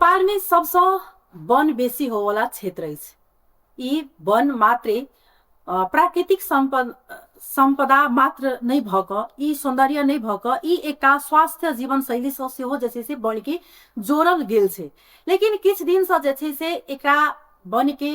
नेपालमे सबसँ वन बेसी होवला क्षेत्र अछि। ई वन मात्रे प्राकृतिक सम्पदा मात्र नहि भऽ कऽ, ई सौन्दर्य नहि भऽ कऽ, ई एकटा स्वास्थ्य जीवनशैलीसँ सेहो जे छै से वनके जोड़ल गेल छै। लेकिन किछु दिनसँ जे छै से एकरा वनके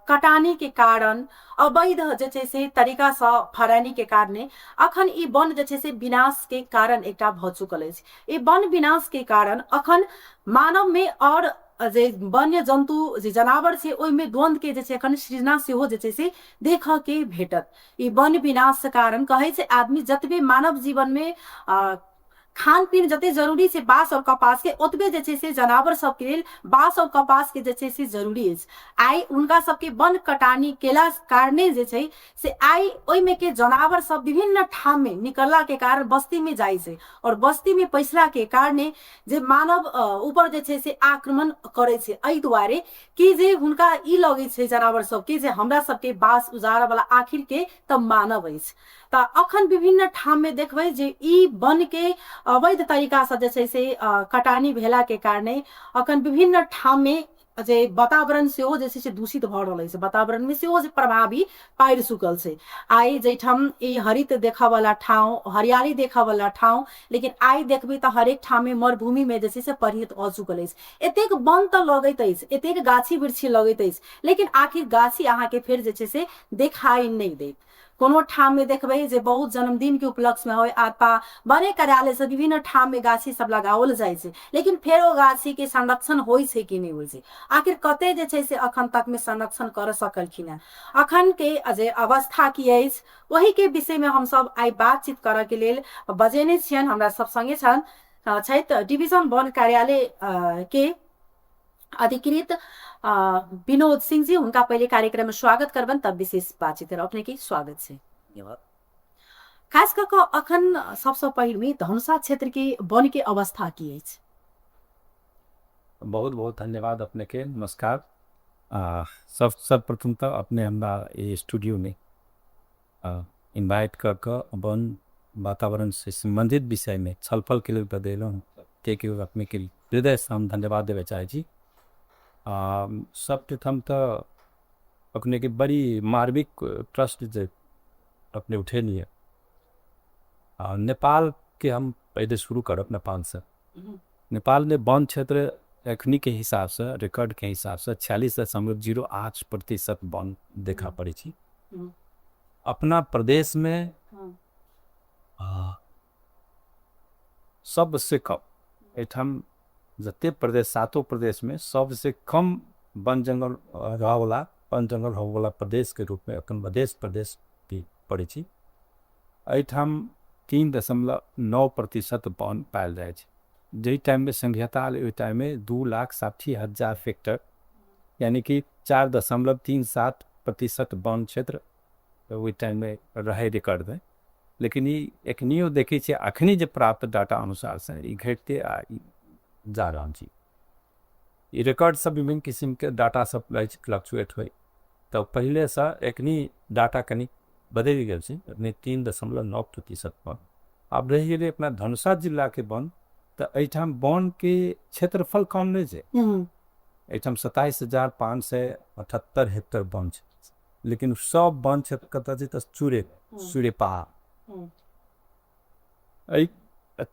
कटानीके कारण, अवैध जे छै से तरीकासँ फड़ानीके कारणे अखन ई वन जे छै से विनाशके कारण एकटा भऽ चुकल अछि। ई वन विनाशके कारण अखन मानवमे आओर जे वन्य जन्तु जे जनावर छै ओहिमे द्वन्द्वके जे छै एखन सृजना सेहो जे छै से देखऽके भेटत। ई वन विनाश कारण कहै छै आदमी जतबे मानव जीवनमे खान पीन जते जरूरी छै बाँस और कपास के, ओतबे जे छै से जनावर सबके लेल बाँस और कपास के जे छै से जरूरी अछि। आइ हुनका सबके वन कटानी केला कारणे जे छै से आइ ओहिमे के जनावर सब विभिन्न ठाम में निकलला के कारण बस्ती में जाइ छै और बस्ती में पैसला के कारणे जे मानव ऊपर जे छै से आक्रमण करै छै। एहि दुआरे कि जे हुनका ई लगै छै जनावर सबके जे हमरा सबके बास उजारऽ वाला आखिर के तऽ मानव अछि। तऽ अखन विभिन्न ठाममे देखबै जे ई वनके अवैध तरीकासँ जे छै से कटानी भेलाके कारणे अखन विभिन्न ठाममे जे वातावरण सेहो जे छै से दूषित भऽ रहल अछि, वातावरणमे सेहो जे प्रभावी पाड़ि चुकल छै। आइ जाहिठाम ई हरित देखऽवला ठाउँ, हरियाली देखऽवला ठाउँ, लेकिन आइ देखबै तऽ हरेक ठाममे मरुभूमिमे जे छै से परिणत भऽ चुकल अछि। एतेक वन तऽ लगैत अछि, एतेक गाछी वृक्षी लगैत अछि, लेकिन आखिर गाछी अहाँके फेर जे छै से देखाइ नहि देत। कोनो ठाममे देखबै जे बहुत जन्मदिनके उपलक्ष्यमे होइ अथवा वने कार्यालयसँ विभिन्न ठाममे गाछी सब लगाओल जाइ छै, लेकिन फेर ओ गाछीके संरक्षण होइ छै कि नहि होइ छै, आखिर कते जे छै से अखन तकमे संरक्षण कर सकलखिन हेँ, अखनके जे अवस्था की अछि, ओहिके विषयमे हमसब आइ बातचीत करऽके लेल बजेने छियनि। हमरा सब सङ्गे छथि डिभिजन वन कार्यालय के अधिकृत विनोद सिंह जी। हुनका पहिले कार्यक्रम में स्वागत करबनि, तब विशेष बातचीत। अपने के स्वागत छै। धन्यवाद। खास कऽ कऽ अखन सबसँ पहिल धनुषा क्षेत्र के वन के अवस्था की अछि? बहुत बहुत धन्यवाद अपने के, नमस्कार। सब सर्वप्रथम तऽ अपने हमरा ई स्टूडियो में इन्वाइट कर कऽ वन वातावरण से संबंधित विषय में छलफल के लेल बजेलहुँ, ताहिके लेल अपने के हृदयसँ हम धन्यवाद देबय चाहै छी। सर्वप्रथम तऽ अपनेके बड़ी मार्मिक प्रश्न जे अपने उठेलियै। नेपालके हम पहिले शुरू करब नेपालसँ। नेपालमे वन क्षेत्र एखनीके हिसाबसँ, रिकॉर्डके हिसाबसँ 46.08% वन देखा पड़ै छै। अपना प्रदेशमे सबसे कम, एहिठाम जते प्रदेश, सातो प्रदेशमे सबसे कम वन जंगल रहऽवला, वन जंगल होवऽवला प्रदेशके रूपमे एखन मध्य प्रदेश भी पड़ै छै। एहिठाम 3.9% वन पायल जाइ छै। जाहि टाइममे संघीयता आयल ओहि टाइममे 2,60,000 हेक्टर, यानी कि 4.37% वन क्षेत्र ओहि टाइममे रहै रिकॉर्डमे। लेकिन ई एखनियो देखै छियै, अखनी जे प्राप्त डाटा अनुसारसँ ई घटिते आ ई जा रहल छै। ई रिकॉर्ड सब विभिन्न किसिमके डाटा सब रहै छै, फ्लक्चुएट होइ, तऽ पहिलेसँ एखनी डाटा कनि बदलि गेल छै, एखनी 3.9% वन। आब रहि गेलै अपना धनुषा जिलाके वन, तऽ एहिठाम वनके क्षेत्रफल कम नहि छै। एहिठाम 27,578 हेक्टर वन छै, लेकिन सब वन क्षेत्र कतऽ छै तऽ चूरे चूरे पहाड़। एहि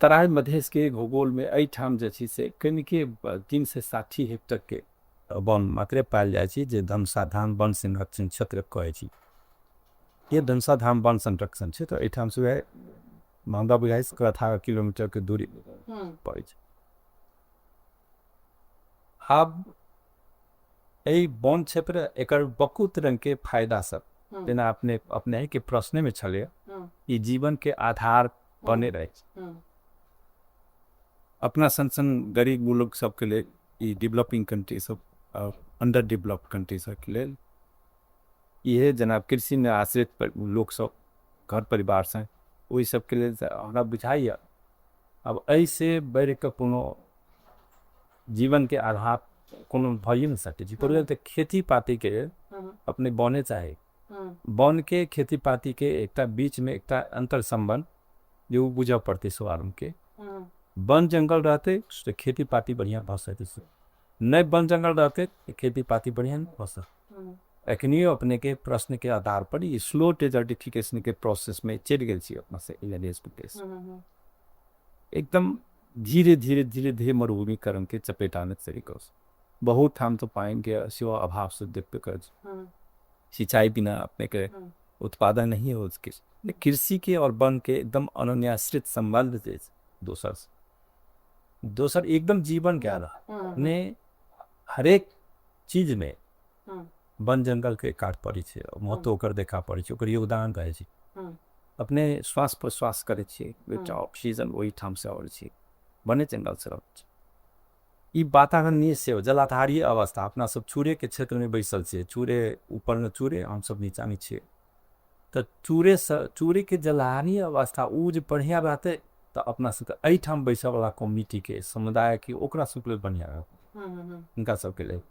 तराई मधेशके भूगोलमे एहिठाम जे छै से कनिके 360 हेक्टरके वन मात्रे पायल जाइ छै, जे धनुषाधाम वन संरक्षण क्षेत्र कहै छी। ये धनुषाधाम वन संरक्षण छै, तऽ एहिठाम से वएह हमरा बुझाइ छै 18 किलोमीटरके दूरी पड़ै छै। आब एहि वन क्षेत्र एकर बहुत रंगके फायदा सब, जेना अपने अपने के प्रश्नमे छलै, ई जीवनके आधार बने रहै छै। अपना सन सन गरीब मुल्क सबके लेल, ई डेवलपिंग कंट्री सब, अंडर डेवलप्ड कंट्री सबके लेल इहे जेना कृषिमे आश्रित लोक सब घर परिवारसँ ओहि सबके लेल तऽ हमरा बुझाइए आब एहिसँ बढ़िकऽ कोनो जीवनके आधार कोनो भइए नहि सकै छै। पहिले तऽ खेती पातीके अपने बने चाही, वनके खेती पातीके एकटा बीचमे एकटा अन्तर सम्बन्ध जे ओ बुझऽ पड़तै सब आदमीके। वन जंगल रहतै तऽ खेती पाती बढ़िआँ भऽ सकै छै। नहि वन जंगल रहतै तऽ खेती पाती बढ़िआँ नहि भऽ सकत। एखनियो अपने के प्रश्न के आधार पर ई स्लो डेजर्टिफिकेशन के प्रोसेस में चलि गेल छी अपना से देश विदेश। एकदम धीरे धीरे धीरे धीरे मरुभूमिकरण के चपेटा में चलि गेल। बहुत ठाम तऽ पानि के सेहो अभाव से देखबे करै छी। सिंचाई बिना अपने के उत्पादन नहीं हो सके। कृषि के और वन के एकदम अनन्याश्रित संबंध जे छै दोसर से दोसर एकदम जीवन के आधार। अपने हरेक चीज में वन जंगल के काट पड़ै छै, महत्व ओकर देखा पड़ै छै, ओकर योगदान रहै छै। अपने श्वास प्रश्वास करै छियै, एकटा ऑक्सीजन ओहिठामसँ अबै छै, वने जंगलसँ अबै छै। ई वातावरणीय सेहो जलाधारीय अवस्था। अपना सब चूड़ेके क्षेत्रमे बैसल छियै, चूड़े ऊपरमे चूड़े, हमसब नीचाँमे छियै। तऽ चूड़ेसँ चूड़ेके जलाधारीय अवस्था ओ जे बढ़िआँ रहतै तऽ अपना सबके एहिठाम बैसऽवला कम्युनिटीके समुदायके ओकरा सबके लेल बढ़िआँ रहतै, हुनका सबके लेल।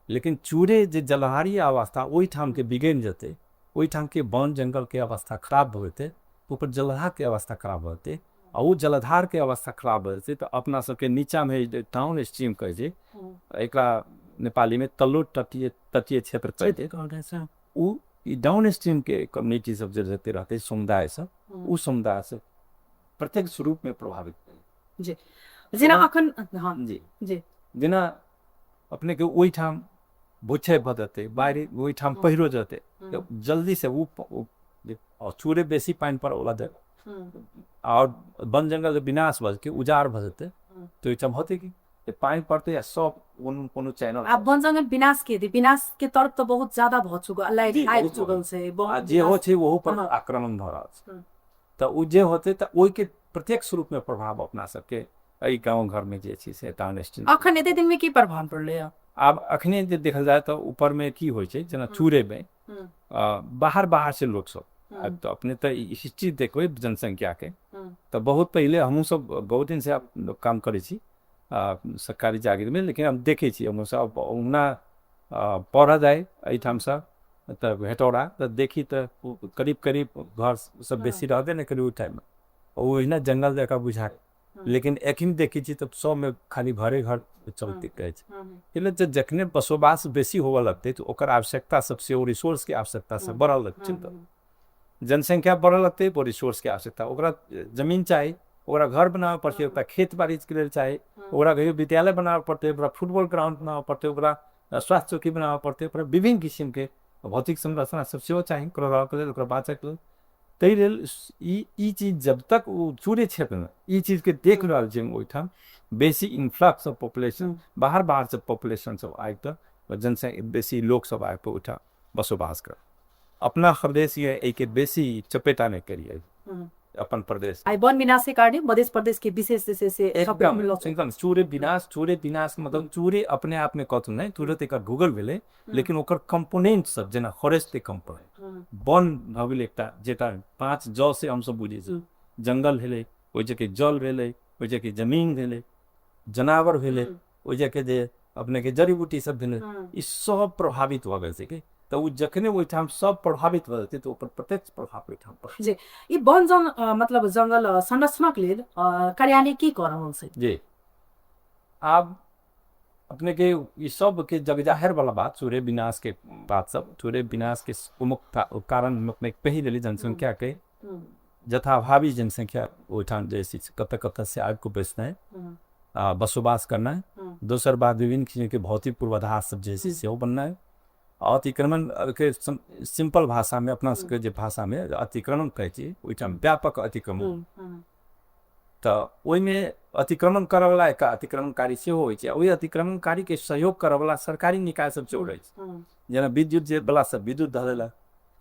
लेकिन चूड़े जे जलाधारीय अवस्था ओहिठामके बिगड़ि जेतै, ओहिठामके वन जंगलके अवस्था खराब भऽ जेतै, ओकर जलाधारके अवस्था खराब भऽ जेतै, आ ओ जलाधारके अवस्था खराब भऽ जेतै तऽ अपना सबके नीचाँमे जे डाउन स्ट्रीम कहै छै, एकरा नेपालीमे तल्लो तटीय तटीय क्षेत्र कहै छै, ओ ई डाउन स्ट्रीमके कम्युनिटी सब जे जते रहतै समुदाय सब, ओ समुदाय सब प्रत्यक्ष रूपमे प्रभावित जी। जेना अखन हँ जी जी जेना अपनेके ओहिठाम भुच्छे भऽ जेतै, बाढ़ि ओहिठाम पहिरो जेतै तऽ जल्दीसँ ओ चूरे बेसी पानि पड़ऽवला जगह आओर वन जंगलके विनाश भऽ जेतै, उजाड़ भऽ जेतै, तऽ ओहिठाम होतै की जे पानि पड़तै आ सब कोनो कोनो चैनल। आब वन जंगल विनाश के विनाश के तरफ तऽ बहुत ज्यादा भऽ चुकल आबि चुकल छै। आ जे हो छै ओहू पर आक्रमण भऽ रहल छै, तऽ ओ जे होतै तऽ ओहिके प्रत्यक्ष रूपमे प्रभाव अपना सबके एहि गाँव घरमे जे छै से डाउन स्ट्रीम। अखन एते दिनमे की प्रभाव पड़लै? आब अखने जे देखल जाय तऽ ऊपरमे की होइ छै, जेना चूड़ेमे बाहर बाहर से लोक सब आब तऽ अपने तऽ हिस्ट्री देखबै जनसंख्याके, तऽ बहुत पहिले हमहूँ सब बहुत दिनसँ आब काम करै छी सरकारी जागीरमे, लेकिन हम देखै छी हमहूँ सब ओहुना पढ़ऽ जाइ एहिठामसँ तऽ हेटौड़ा तऽ देखी तऽ करीब करीब घर सब बेसी रहबे नहि करी ओहि टाइममे, ओहिना जंगल जकाँ बुझाय। लेकिन एखन देखै छी तऽ सबमे खाली घरे घर चलते रहै छै। एहि जे जखने बसोबास बेसी होबऽ लगतै तऽ ओकर आवश्यकता सब सेहो रिसोर्सके आवश्यकता सब बढ़ऽ लगतै। तऽ जनसंख्या बढ़ऽ लगतै, ओ रिसोर्सके आवश्यकता, ओकरा जमीन चाही, ओकरा घर बनाबऽ पड़तै, ओकरा खेत बाड़ीके लेल चाही, ओकरा कहियो विद्यालय बनाबऽ पड़तै, ओकरा फुटबॉल ग्राउंड बनाबऽ पड़तै, ओकरा स्वास्थ्य चौकी बनाबऽ पड़तै, ओकरा विभिन्न किसिमके भौतिक संरचना सब सेहो चाही ओकरा रहऽके लेल, ओकरा बाँचऽके लेल। ताहि लेल ई चीज जब तक ओ चूरे क्षेत्रमे ई चीजके देख रहल छै, ओहिठाम बेसी इन्फ्लक्स ऑफ पॉपुलेशन, बाहर बाहरसँ पॉपुलेशन सब आबि कऽ, जनसंख्या बेसी लोक सब आबि कऽ ओहिठाम बसोबास कर। अपना प्रदेश ये एहिके बेसी चपेटा नहि करिए अपन प्रदेश। आई वन विनाश के कारण मध्य प्रदेश के विशेष जे छै से एकदम एकदम चूरे विनाश। चूरे विनाश मतलब चूरे अपने आप में कथू नहि, तुरंत एकर गूगल भेलै, लेकिन ओकर कंपोनेंट सब जेना फॉरेस्ट के कंपोनेंट वन भऽ गेलै एकटा, जेटा 5 ज से हमसब बुझै छी, जंगल भेलै, ओहि जगह जल भेलै, ओहि जगह जमीन भेलै, जनावर भेलै, ओहि जगह जे अपने के जड़ी बूटी सब भेलै, ई सब प्रभावित भऽ गेल छै। कि तऽ ओ जखने ओहिठाम सब प्रभावित भऽ जेतै तऽ ओकर प्रत्यक्ष प्रभाव ओहिठाम पड़तै। जी ई वन जंग मतलब जंगल संरक्षणक लेल कार्यालय की कऽ रहल छै? जी आब अपने के ई सब के जगजाहिर वाला बात, चूरे विनाश के बात सब, चूरे विनाश के प्रमुख कारण अपने कहि देली जनसंख्या के यथाभावी जनसंख्या ओहिठाम जे छै कतऽ कतऽ से आबि कऽ बैसनाइ, बसोबास करनाइ। दोसर बात विभिन्न किसिम के भौतिक पूर्वाधार सब जे छै सेहो बननाइ। अतिक्रमण के सिंपल भाषा में अपना सबके जे भाषा में अतिक्रमण कहै छी, ओहिठाम व्यापक अतिक्रमण, तऽ ओहिमे अतिक्रमण करऽवला एक अतिक्रमणकारी सेहो होइ छै। ओहि अतिक्रमणकारीके सहयोग करऽवला सरकारी निकाय सब सेहो रहै छै, जेना विद्युत जे वला सब विद्युत धऽ देलक,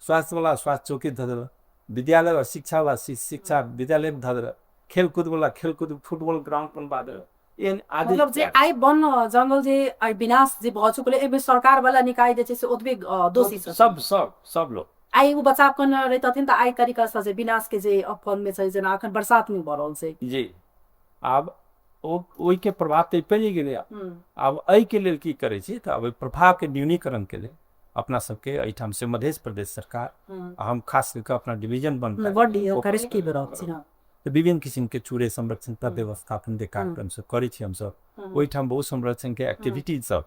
स्वास्थ्यवला स्वास्थ्य चौकी धऽ देलक, विद्यालय और शिक्षावला शिक्षा विद्यालय धऽ देलक, खेलकूदवला खेलकूद फुटबॉल ग्राउंड बनबा देलक, एहन आदि। मतलब जे आइ वन जंगल जे आइ विनाश जे भऽ चुकल एहिमे सरकार वाला निकाय जे छै से ओतबे दोषी छै। सब सब सब लोग आइ ओ बचाव करने रहितथिन तऽ आइ तरीका से जे विनाश के जे अफवाह में छै, जेना अखन बरसात मे भऽ रहल छै। जी आब ओहिके प्रभाव तऽ पड़ि गेलै। आब एहिके लेल की करै छी तऽ आब ओहि प्रभावके न्यूनीकरणके लेल अपना सबके एहिठाम से मध्य प्रदेश सरकार, हम खास कऽ अपना डिवीजन बन बड। तऽ विभिन्न किसिमके चूरे संरक्षण तथा व्यवस्थापन के कार्यक्रम सब करै छी हमसब। ओहिठाम बहुत संरक्षणके एक्टिविटीज सब,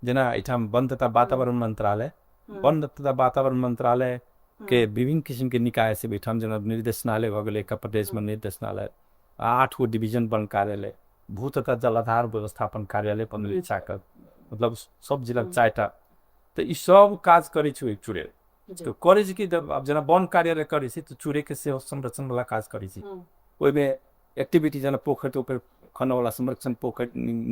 जेना एहिठाम वन तथा वातावरण मंत्रालय, वन तथा वातावरण मंत्रालय के विभिन्न किसिमके निकाय सब एहिठाम, जेना निर्देशनालय भऽ गेलै, प्रदेशमे निर्देशनालय, 8 गो डिवीजन वन कार्यालय, भू तथा जलाधार व्यवस्थापन कार्यालय बनलै चाकर, मतलब सब जिलाके 4टा। तऽ ई सब काज करै छै ओहि चूरे। तऽ करै छै कि आब जेना वन कार्यालय करै छै तऽ चूरेके सेहो संरक्षणवला काज करै छै। ओहिमे एक्टिविटी जेना पोखरि तोखरि खनऽवला संरक्षण, पोखरि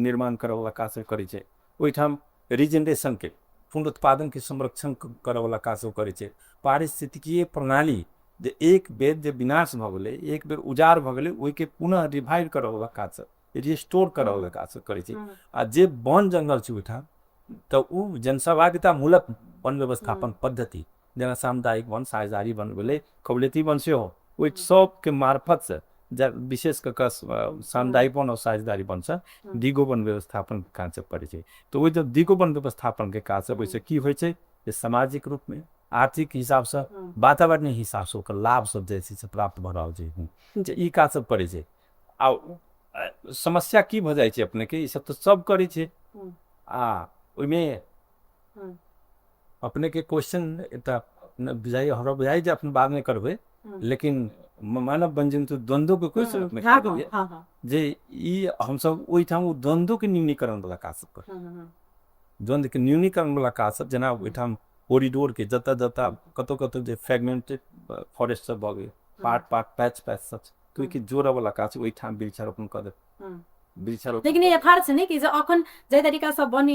निर्माण करऽवला काज सब करै छै। ओहिठाम रिजेनरेशनके पुनरुत्पादनके संरक्षण करऽवला काज सब करै छै। पारिस्थितिकीय प्रणाली जे एक बेर जे विनाश भऽ गेलै, एक बेर उजाड़ भऽ गेलै, ओहिके पुनः रिवाइव करऽवला काज सब, रिस्टोर करऽवला काज सब करै छै। आ जे वन जंगल छै ओहिठाम, तऽ ओ जनसहभागितामूलक वन व्यवस्थापन पद्धति, जेना सामुदायिक वन, साझेदारी वन भेलै, कबूलियती वन सेहो, ओहि सबके मार्फतसँ विशेष कऽ कऽ सामुदायिक वन और साझेदारी वनसँ दिगो वन व्यवस्थापनके काज सब करै छै। तऽ ओहि जब दिगो वन व्यवस्थापनके काज सब ओहिसँ की होइ छै जे सामाजिक रूपमे, आर्थिक हिसाबसँ, वातावरणीय हिसाबसँ ओकर लाभ सब जे छै से प्राप्त भऽ रहल छै। जे ई काज सब करै छै। आ समस्या की भऽ जाइ छै अपनेके, ई सब तऽ सब करै छै, आ ओहिमे अपनेके क्वेश्चन एकटा बुझाइ, हमरा बुझाइ जे अपने बादमे करबै, लेकिन मानव वन्यजन्तु द्वन्द्वके क्वेश्चन अपने जे ई हमसब ओहिठाम ओ द्वन्द्वके न्यूनीकरण वला काज सब करै, द्वन्द्वके न्यूनीकरण वला काज सब, जेना ओहिठाम कोरिडोरके जतऽ जतऽ कतहु कतहु जे फ्रेगमेंटेड फॉरेस्ट सब भऽ गेल, पार्ट पार्ट पैच पैच सब, ओहिके जोड़ऽ वला काज ओहिठाम वृक्षारोपण कऽ देब, वृक्षारोपण। लेकिन यथार्थ छै ने कि जे अखन जाहि तरीकासँ वन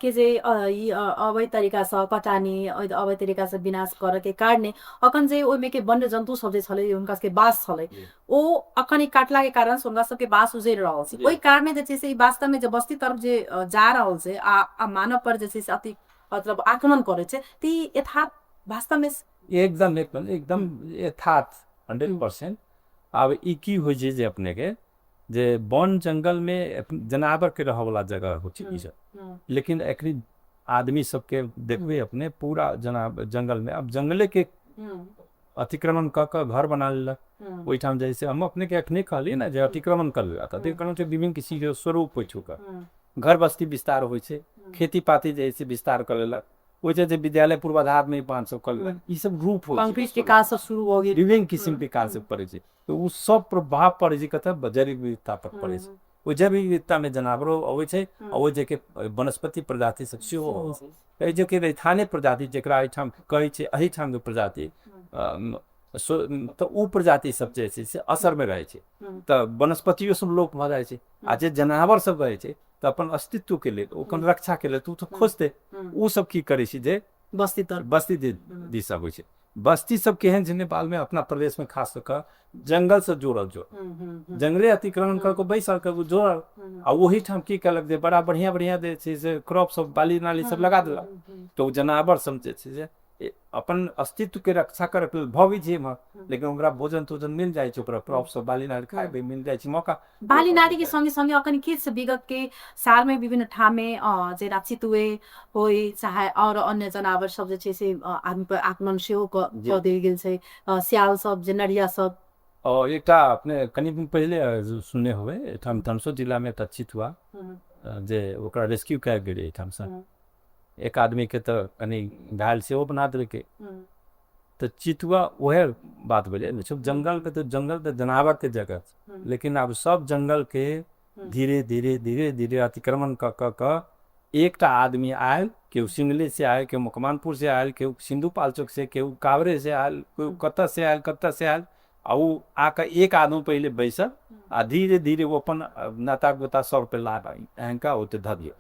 के जे ई अवैध तरीकासँ कटानी, अवैध तरीकासँ विनाश करऽके कारणे अखन जे ओहिमे के वन्य जन्तु सब जे छलै, हुनका सबके बास छलै, ओ अखन ई काटलाके कारण से हुनका सबके बास उजड़ि रहल छै। ओहि कारणे जे छै से ई वास्तवमे जे बस्ती तरफ जे जा रहल छै आ मानव पर जे छै से अति मतलब आक्रमण करै छै, तऽ ई यथार्थ वास्तवमे एकदम एकदम एकदम यथार्थ 100%। आब ई की होइ छै जे अपनेके जे वन जंगलमे जनावरके रहऽवला जगह होइ छै ई सब, लेकिन एखनी आदमी सबके देखबै अपने पूरा जना जंगलमे, आब जंगलेके अतिक्रमण कऽ कऽ घर बना लेलक ओहिठाम। जैसे हम अपनेके एखने कहलियै ने जे अतिक्रमण कर लेलक, अतिक्रमण के विभिन्न किसिमके स्वरूप होइ छै। ओकर घर बस्ती विस्तार होइ छै, खेती पाती जे है से विस्तार कऽ लेलक, ओहि जे विद्यालय पूर्वाधार निर्माण सब कऽ लेलक, ई सब रूप होइ छै। कंक्रीट के काज सब शुरू भऽ गेल, विभिन्न किसिमके काज सब करै छै, तऽ ओ सब प्रभाव पड़ै छै कतऽ? जैविक विविधता पर पड़ै छै। ओहि जैव विविधतामे जनावरो अबै छै आ ओहि जे वनस्पति प्रजाति सब सेहो अबै छै। एहि जे कि स्थानीय प्रजाति जकरा एहिठाम कहै छै, एहिठामके प्रजाति, तऽ ओ प्रजाति सब जे छै से असरमे रहै छै, तऽ वनस्पतियो सब लोप भऽ जाइ छै। आ जे जनावर सब रहै छै तऽ अपन अस्तित्वके लेल, ओ अपन रक्षाके लेल तऽ ओ तऽ खोजतै। ओ सब की करै छै जे बस्ती तर बस्ती दिस अबै छै। बस्ती सब केहन छै नेपालमे, अपना प्रदेशमे खास कऽ कऽ जंगलसँ जोड़ल, जोड़ जंगले अतिक्रमण कऽ कऽ बैसल कऽ जोड़ल, आ ओहिठाम की केलक जे बड़ा बढ़िआँ बढ़िआँ जे छै से क्रॉप सब, बाली नाली सब लगा देलक। तऽ ओ जनावर सब जे छै से अपन अस्तित्वके रक्षा करैके लेल भगै छै एम्हर, लेकिन ओकरा भोजन तोजन मिल जाइ छै, ओकरा क्रॉप सब बाली नाली खाइ मिल जाइ छै मौका। बाली नारीके सँगे सँगे अखन के छै, विगत के सालमे विभिन्न ठाममे जेना चितुए होइ चाहे और अन्य जनावर सब जे छै से आदमी पर आक्रमण सेहो कऽ देल गेल छै, स्याल सब जे नरिया सब। और एकटा अपने कनि दिन पहिले सुनने होबै, एहिठाम धनसो जिलामे एकटा चितुआ जे ओकरा रेस्क्यू कयल गेलै एहिठामसँ, एक आदमीके तऽ कनि घायल सेहो बना देलकै। तऽ चितुआ उएह बात भेलै, सब जंगलके तऽ जंगल तऽ जनावरके जगह छै, लेकिन आब सब जंगलके धीरे धीरे धीरे धीरे अतिक्रमण कऽ कऽ कऽ एकटा आदमी आयल, केओ सिंगले से आयल, केओ मकवानपुर से आयल, केओ सिन्धुपाल्चोक से, केओ काभ्रे से आयल, केओ कतऽ से आयल, कतऽ से आयल, आ ओ आके एक आदमी पहिले बैसल आ धीरे धीरे ओ अपन नाता गोता सब पे ला आनिकऽ ओतऽ धऽ दियौ।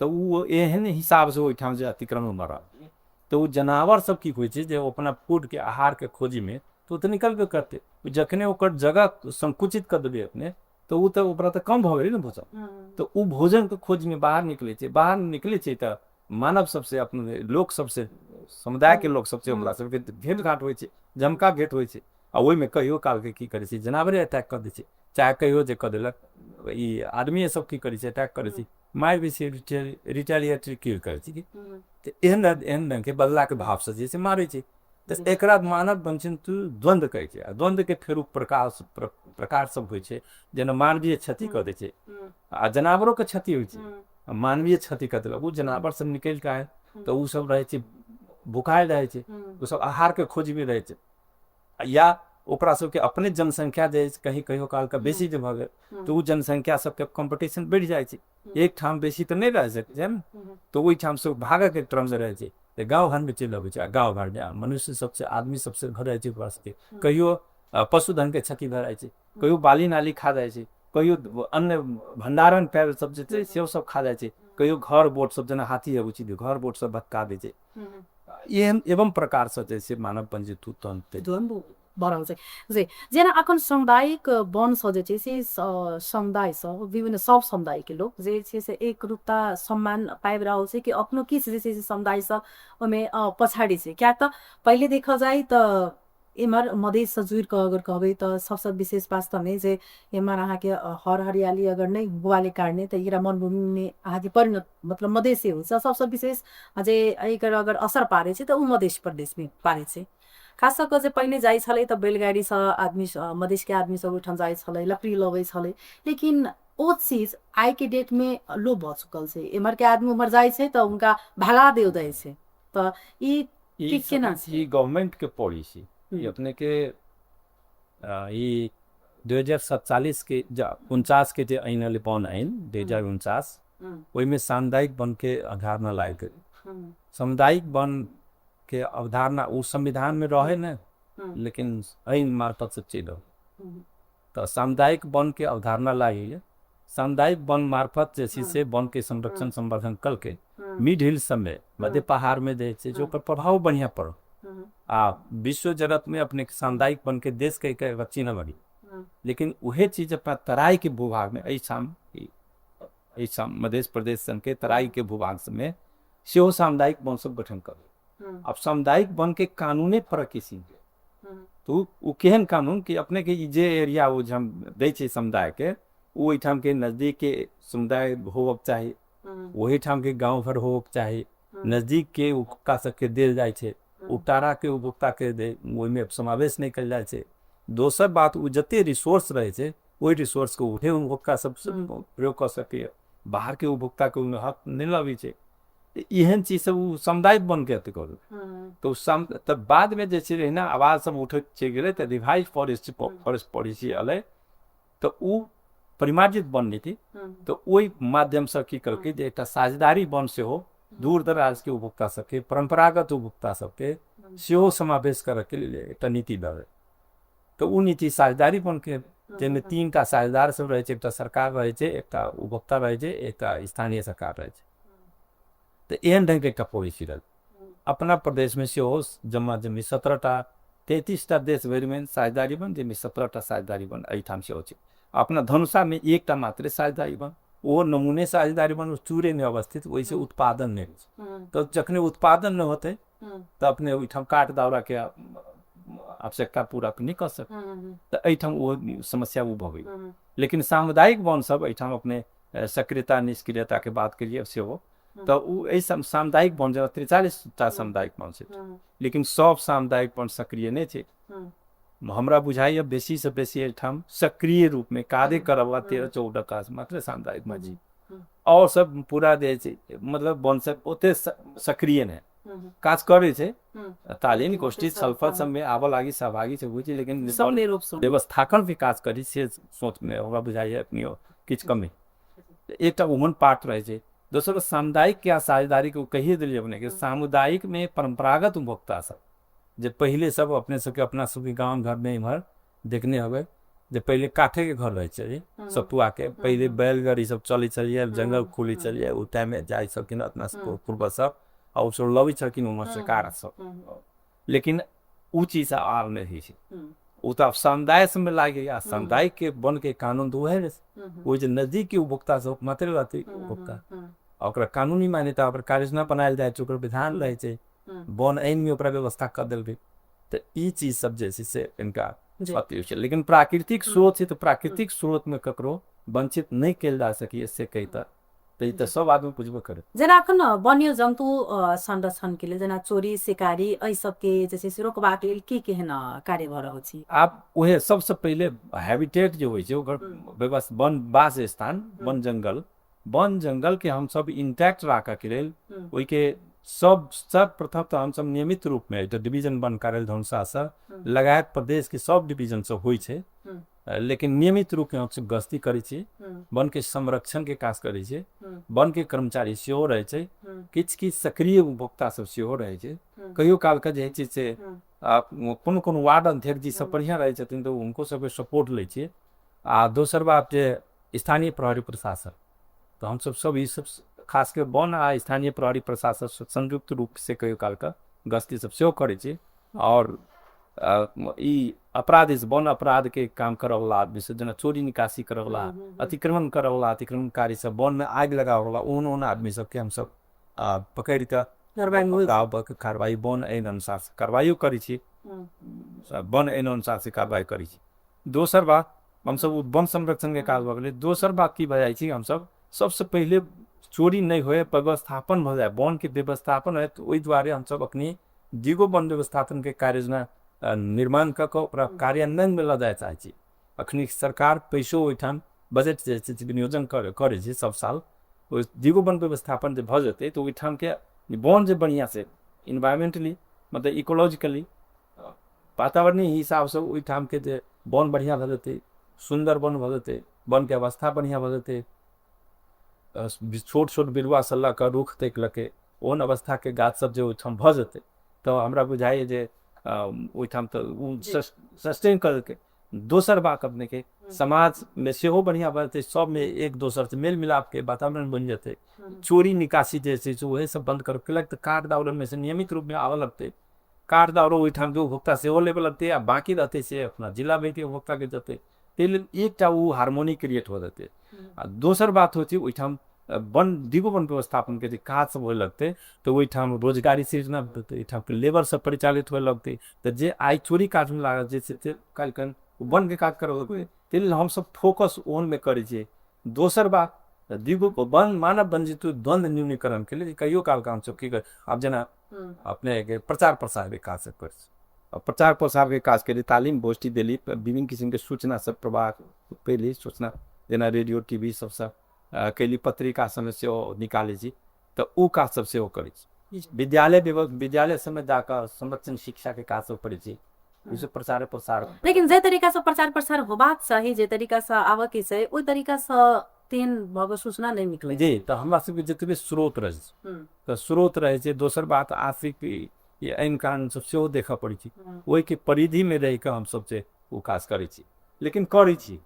तऽ ओ एहन हिसाबसँ ओहिठाम जे अतिक्रमण भऽ रहल, तऽ ओ जनावर सब की होइ छै जे ओ अपना फूडके, आहारके खोजीमे तऽ ओ तऽ निकलबे करतै। जखने ओकर जगह संकुचित कऽ देबै अपने, तऽ ओ तऽ ओकरा तऽ कम भऽ गेलै ने भोजन, तऽ ओ भोजनके खोजमे बाहर निकलै छै। बाहर निकलै छै तऽ मानव सबसे, अपन लोक सबसे, समुदायके लोक सबसे हमरा सबके भेंट घाट होइ छै, जमका भेंट होइ छै। आ ओहिमे कहियो कालके की करै छै, जनावरे अटैक कऽ दै छै, चाहे कहियो जे कऽ देलक ई आदमीए सब की करै छै, अटैक करै छै, मारि भी छै, रिटेलिएटरी किल करै छै कि तऽ एहन एहन ढङ्गके बदलाके भावसँ जे छै मारै छै। तऽ एकरा मानव वन्यजन्तु द्वन्द्व कहै छै। आ द्वन्द्वके फेर प्रकार प्रकार सब होइ छै, जेना मानवीय क्षति कऽ दै छै आ जनावरोके क्षति होइ छै। मानवीय क्षति कऽ देलक, ओ जनावर सब निकलि कऽ आयल तऽ ओ सब रहै छै भुखायल रहै छै, ओ सब आहारके खोजमे रहै छै, या ओकरा सबके अपने जनसंख्या जे कहीं कहियो कालके बेसी जे भऽ गेल तऽ ओ जनसंख्या सबके कॉम्पिटिशन बढ़ि जाइ छै। एक ठाम बेसी तऽ नहि रहि सकै छै ने, तऽ ओहिठाम से भागयके क्रममे रहै छै, तऽ गाँव घरमे चलि अबै छै। आ गाँव घरमे मनुष्य सबसँ आदमी सबसँ भऽ जाइ छै ओकरा सबके, कहियो पशुधनके क्षति भऽ जाइ छै, कहियो बाली नाली खा जाइ छै, कहियो अन्य भण्डारण पैर सब जे छै सेहो सब खा जाइ छै, कहियो घर बोट सब जेना हाथी अबै छै घर बोट सब भटका दै छै। एहन एवं प्रकारसँ जे छै मानव वन्यजन्तु द्वन्द्व भऽ रहल छै। जी, जेना अखन सामुदायिक वनसँ जे छै से समुदायसँ विभिन्न सब समुदायके लोक जे छै से एकरूपता सम्मान पाबि रहल छै कि अपनो किछु जे छै से समुदायसँ ओहिमे पछाडि छै? किएक तऽ पहिले देखल जाय तऽ एम्हर मधेससँ जुड़ि कऽ अगर कहबै तऽ सबसँ विशेष वास्तवमे जे एम्हर अहाँके हर हरियाली अगर नहि हुआले कारणे तऽ एकरा वनभूमिमे अहाँके परिणत मतलब मधेसे होइ छै। सबसँ विशेष जे एकर अगर असर पारै छै तऽ ओ मधेश प्रदेशमे पारै छै। खास कऽ जे पहिने जाइ छलै तऽ बैलगाड़ीसँ आदमी मधेशके आदमी सब ओहिठाम जाइ छलै, लकड़ी लबै छलै, लेकिन ओ चीज आइके डेटमे लोप भऽ चुकल छै। एम्हरके आदमी उम्हर जाइ छै तऽ हुनका भगा देल जाइ छै। तऽ ई केना छै? ई गवर्नमेंट के पॉलिसी ई अपने के ई 2047 के 49 के जे ऐन एलै वन ऐन 2049, ओहिमे सामुदायिक वन के अवधारणा लायल गेल। सामुदायिक वन के अवधारणा ओ संविधान में रहे ने, लेकिन ऐन मार्फत से चलि। तऽ सामुदायिक वन के अवधारणा लागी गेलै। सामुदायिक वन मार्फत जे छै से वन के संरक्षण संवर्धन करके मिड हिल सबमे, मध्य पहाड़ में जे छै से ओकर प्रभाव बढ़िया पड़ल। आ विश्व जगत में अपने सामुदायिक वन के देश के एक चिन्ह बनी। लेकिन उहे चीज अपना तराई के भूभाग में एहिठाम मध्य प्रदेश सन के तराई के भूभाग सबमे सेहो सामुदायिक वन सब गठन कर। अब सामुदायिक वन के कानूने फरक किसिम के, तो ओ केहन कानून कि अपने के जे एरिया ओ हम दै छै समुदाय के, ओ ओहिठाम के नजदीक के समुदाय होबक चाही, ओहिठाम के गाँव घर होबक चाही, नजदीक के उपभोक्ता सबके देल जाइ छै, उपतारा के उपभोक्ता के ओहिमे समावेश नहि कयल जाइ छै। दोसर बात, ओ जते रिसोर्स रहै छै ओहि रिसोर्सके उहे उपभोक्ता सब प्रयोग कऽ सकैए, बाहरके उपभोक्ताके ओहिमे हक नहि लबै छै। एहन चीज सब ओ समुदाय वन के अथी करू तऽ ओ सम तऽ बादमे जे छै एहिना आवाज सब उठैत चलि गेलै तऽ रिवाइज फॉरेस्ट फॉरेस्ट पॉलिसी एलै, तऽ ओ परिमार्जित वन नीति, तऽ ओहि माध्यमसँ की केलकै जे एकटा साझेदारी वन सेहो दूर दराजके उपभोक्ता सबके, परम्परागत उपभोक्ता सबके सेहो समावेश करऽके लेल एकटा नीति दऽ। तऽ ओ नीति साझेदारी वनके, जाहिमे 3टा साझेदार सब रहै छै, एकटा सरकार रहै छै, एकटा उपभोक्ता रहै छै, एकटा स्थानीय सरकार रहै छै। तऽ एहन ढङ्गके एकटा पॉलिसी रहल। अपना प्रदेशमे सेहो जम्मा जम्मी 17टा 33टा देश भरिमे साझेदारी वन, जाहिमे 17टा साझेदारी वन एहिठाम सेहो छै। अपना धनुषामे एकटा मात्रे साझेदारी वन, ओहो नमूने साझेदारी वन चूरेमे अवस्थित, ओहिसँ उत्पादन नहि होइ छै। तऽ जखने उत्पादन नहि होतै तऽ अपने ओहिठाम काट दावराके आवश्यकता पूरा नहि कऽ सक, तऽ एहिठाम ओ समस्या ओ भऽ गेल। लेकिन सामुदायिक वन सब एहिठाम अपने सक्रियता निष्क्रियताके बात केलियै सेहो, तऽ ओ एहि सामुदायिक वन जेना 43टा सामुदायिक वन छै, लेकिन सब सामुदायिक वन सक्रिय नहि छै। हमरा बुझाइए बेसीसँ बेसी एहिठाम सक्रिय रूपमे कार्य करऽवला 13-14 टा मात्र सामुदायिक वन छै, आओर सब पूरा जे छै मतलब वन सब ओते सक्रिय नहि काज करै छै। तालीम गोष्ठी छलफल सबमे आबऽ लागी सहभागी छै बुझी, लेकिन व्यवस्थापन भी काज करी से सोचमे हमरा बुझाइए अपनियो किछु कमी एकटा ओहन पार्ट रहै छै। दोसर सामुदायिक या साझेदारी के कहिए देलियै अपने के, सामुदायिक में परंपरागत उपभोक्ता सब जे पहिले सब अपने सबके अपना सबके गाँव घर में इम्हर देखने होबै जे पहिले काठे के घर रहै छलै सतुआ के, पहिले बैलगाड़ी सब चलै छलियै, जंगल खुलै छलियै, ओ टाइम में जाइ छलखिन अपना सब पूर्वज सब आ ओ सब लबै छलखिन उम्हर से काठ सब। लेकिन ओ चीज आब नहि होइ छै, ओ तऽ आब समुदाय सबमे लागि आ समुदाय के वन के कानून तऽ उएह ओहि जे नजदीक के उपभोक्ता सब मात्र रहतै उपभोक्ता, आ ओकरा कानूनी मान्यता ओकर कार्ययोजना बनायल जाइ छै, ओकर विधान रहै छै, वन ऐन में ओकरा व्यवस्था कऽ देलकै। तऽ ई चीज सब जे छै से इनका अथी होइ छै। लेकिन प्राकृतिक स्रोत छै तऽ प्राकृतिक स्रोत में ककरो वंचित नहि कयल जा सकैए से कहि तऽ तऽ ई तऽ सब आदमी बुझबे करे। जेना अखन वन्य जन्तु संरक्षण के लेल जेना चोरी शिकारी एहि सबके जे छै से रोकबाक लेल की केहन कार्य भऽ रहल छै? आब उहे सबसँ पहिले हैबिटेट जे होइ छै ओकर व्यवस्था, वन वास स्थान, वन जंगल, वन जंगल के हमसब इंटैक्ट राखऽ के लेल ओहिके सब सर्वप्रथम तऽ हमसब नियमित रूप में एकटा डिवीजन वन कार्यालय धनुषासँ लगायत प्रदेश के सब डिवीजन सब होइ छै, लेकिन नियमित रूप में हमसब गश्ती करै छी, वन के संरक्षण के काज करै छी, वन के कर्मचारी सेहो रहै छै, किछु किछु सक्रिय उपभोक्ता सब सेहो रहै छै। कहियो काल के जे छै से कोनो कोनो वार्ड अध्यक्ष जी सब बढ़िआँ रहै छथिन तऽ हुनको सबके सपोर्ट लै छियै। आ दोसर बात जे स्थानीय प्रहरी प्रशासन, तऽ हमसब सब ई सब खास कर वन आ स्थानीय प्रहरी प्रशासन संयुक्त रूप से कहियो काल के गश्ती सब सेहो करै छी। और ई अपराध, वन अपराध के काम करऽवला आदमी सब, जेना चोरी निकासी करऽवला, अतिक्रमण करऽवला, अतिक्रमणकारी सब, वन में आगि लगाबऽवला, ओहन ओहन आदमी सबके हमसब पकड़ि कऽ कार्रवाई वन ऐन अनुसार से कार्रवाइयो करै छी, वन ऐन अनुसार से कार्रवाई करै छी। दोसर बात हमसब वन संरक्षण के काज भऽ गेलै। दोसर बात की भऽ जाइ छै, हमसब सबसँ पहिले चोरी नहि होय, व्यवस्थापन भऽ जाय, वन के व्यवस्थापन होय, तऽ ओहि दुआरे हमसब अखनी दिगो वन व्यवस्थापन के कार्य योजना निर्माण कऽ कऽ ओकरा कार्यान्वयन में लऽ जाय चाहै छी। अखनी सरकार पैसो ओहिठाम बजट जे छै से विनियोजन करै छै सब साल, ओहि दिगो वन व्यवस्थापन जे भऽ जेतै तऽ ओहिठाम के वन जे बढ़िआँ से इन्वायरमेंटली मतलब इकोलॉजिकली वातावरणीय हिसाबसँ ओहिठामके जे वन बढ़िआँ भऽ जेतै, सुन्दर वन भऽ जेतै, वनके अवस्था बढ़िआँ भऽ जेतै, छोट छोट बिरुआसँ लऽ कऽ रुख तक लऽ के ओहन अवस्थाके गाछ सब जे ओहिठाम भऽ जेतै तऽ हमरा बुझाइए जे ओहिठाम तऽ ओ सस्टेन करतै। दोसर बात अपनेके समाजमे सेहो बढ़िआँ भऽ जेतै, सबमे एक दोसरसँ मेल मिलापके वातावरण बनि जेतै। चोरी निकासी जे छै से उएह सब बन्द करब, कैलक तऽ काट दाउरमे से नियमित रूपमे आबऽ लगतै, काट दाउरो ओहिठामके उपभोक्ता सेहो लेबऽ लगतै आ बाँकी रहतै से अपना जिला भरिके उपभोक्ताके जेतै। ताहि लेल एकटा ओ हार्मोनी क्रिएट हो जेतै। आ दोसर बात होइ छै ओहिठाम वन दिगो वन व्यवस्थापनके जे काज सब होए लगतै तऽ ओहिठाम रोजगारी सृजना हेतै, एहिठामके लेबर सब परिचालित होए लगतै। तऽ जे आइ चोरी काजमे लागल छै से काल्हिखन वनके काज करऽ लगतै। ताहि लेल हमसब फोकस ओहनमे करै छियै। दोसर बात दिगो वन मानव वन्यजन्तु द्वंद्व न्यूनीकरणके लेल कहियो कालके हमसब की करै, आब जेना अपनेके प्रचार प्रसारके काज सब करै छी, प्रचार प्रसारके काज केली, तालीम गोष्ठी देली, विभिन्न किसिमके सूचना सब प्रवाह कैली, सूचना जेना रेडियो टीवी सबसँ कैली, पत्रिका सबमे सेहो निकालै छी, तऽ ओ काज सब सेहो करै छी। विद्यालय विद्यालय सबमे जाकऽ संरक्षण शिक्षाके काज सब करै छी, ई सब प्रचार प्रसार। लेकिन जे तरीकासँ प्रचार प्रसार होबाक चाही, जे तरीकासँ आबऽके छै, ओहि तरीकासँ तेहन भऽ कऽ सूचना नहि निकलै जी। तऽ हमरा सबके जतबे स्रोत रहै छै तऽ स्रोत रहै छै। दोसर बात आर्थिक ऐन कानून सब सेहो देखऽ पड़ै छै, ओहिके परिधिमे रहिकऽ हमसब जे ओ काज करै छी, लेकिन करै छी।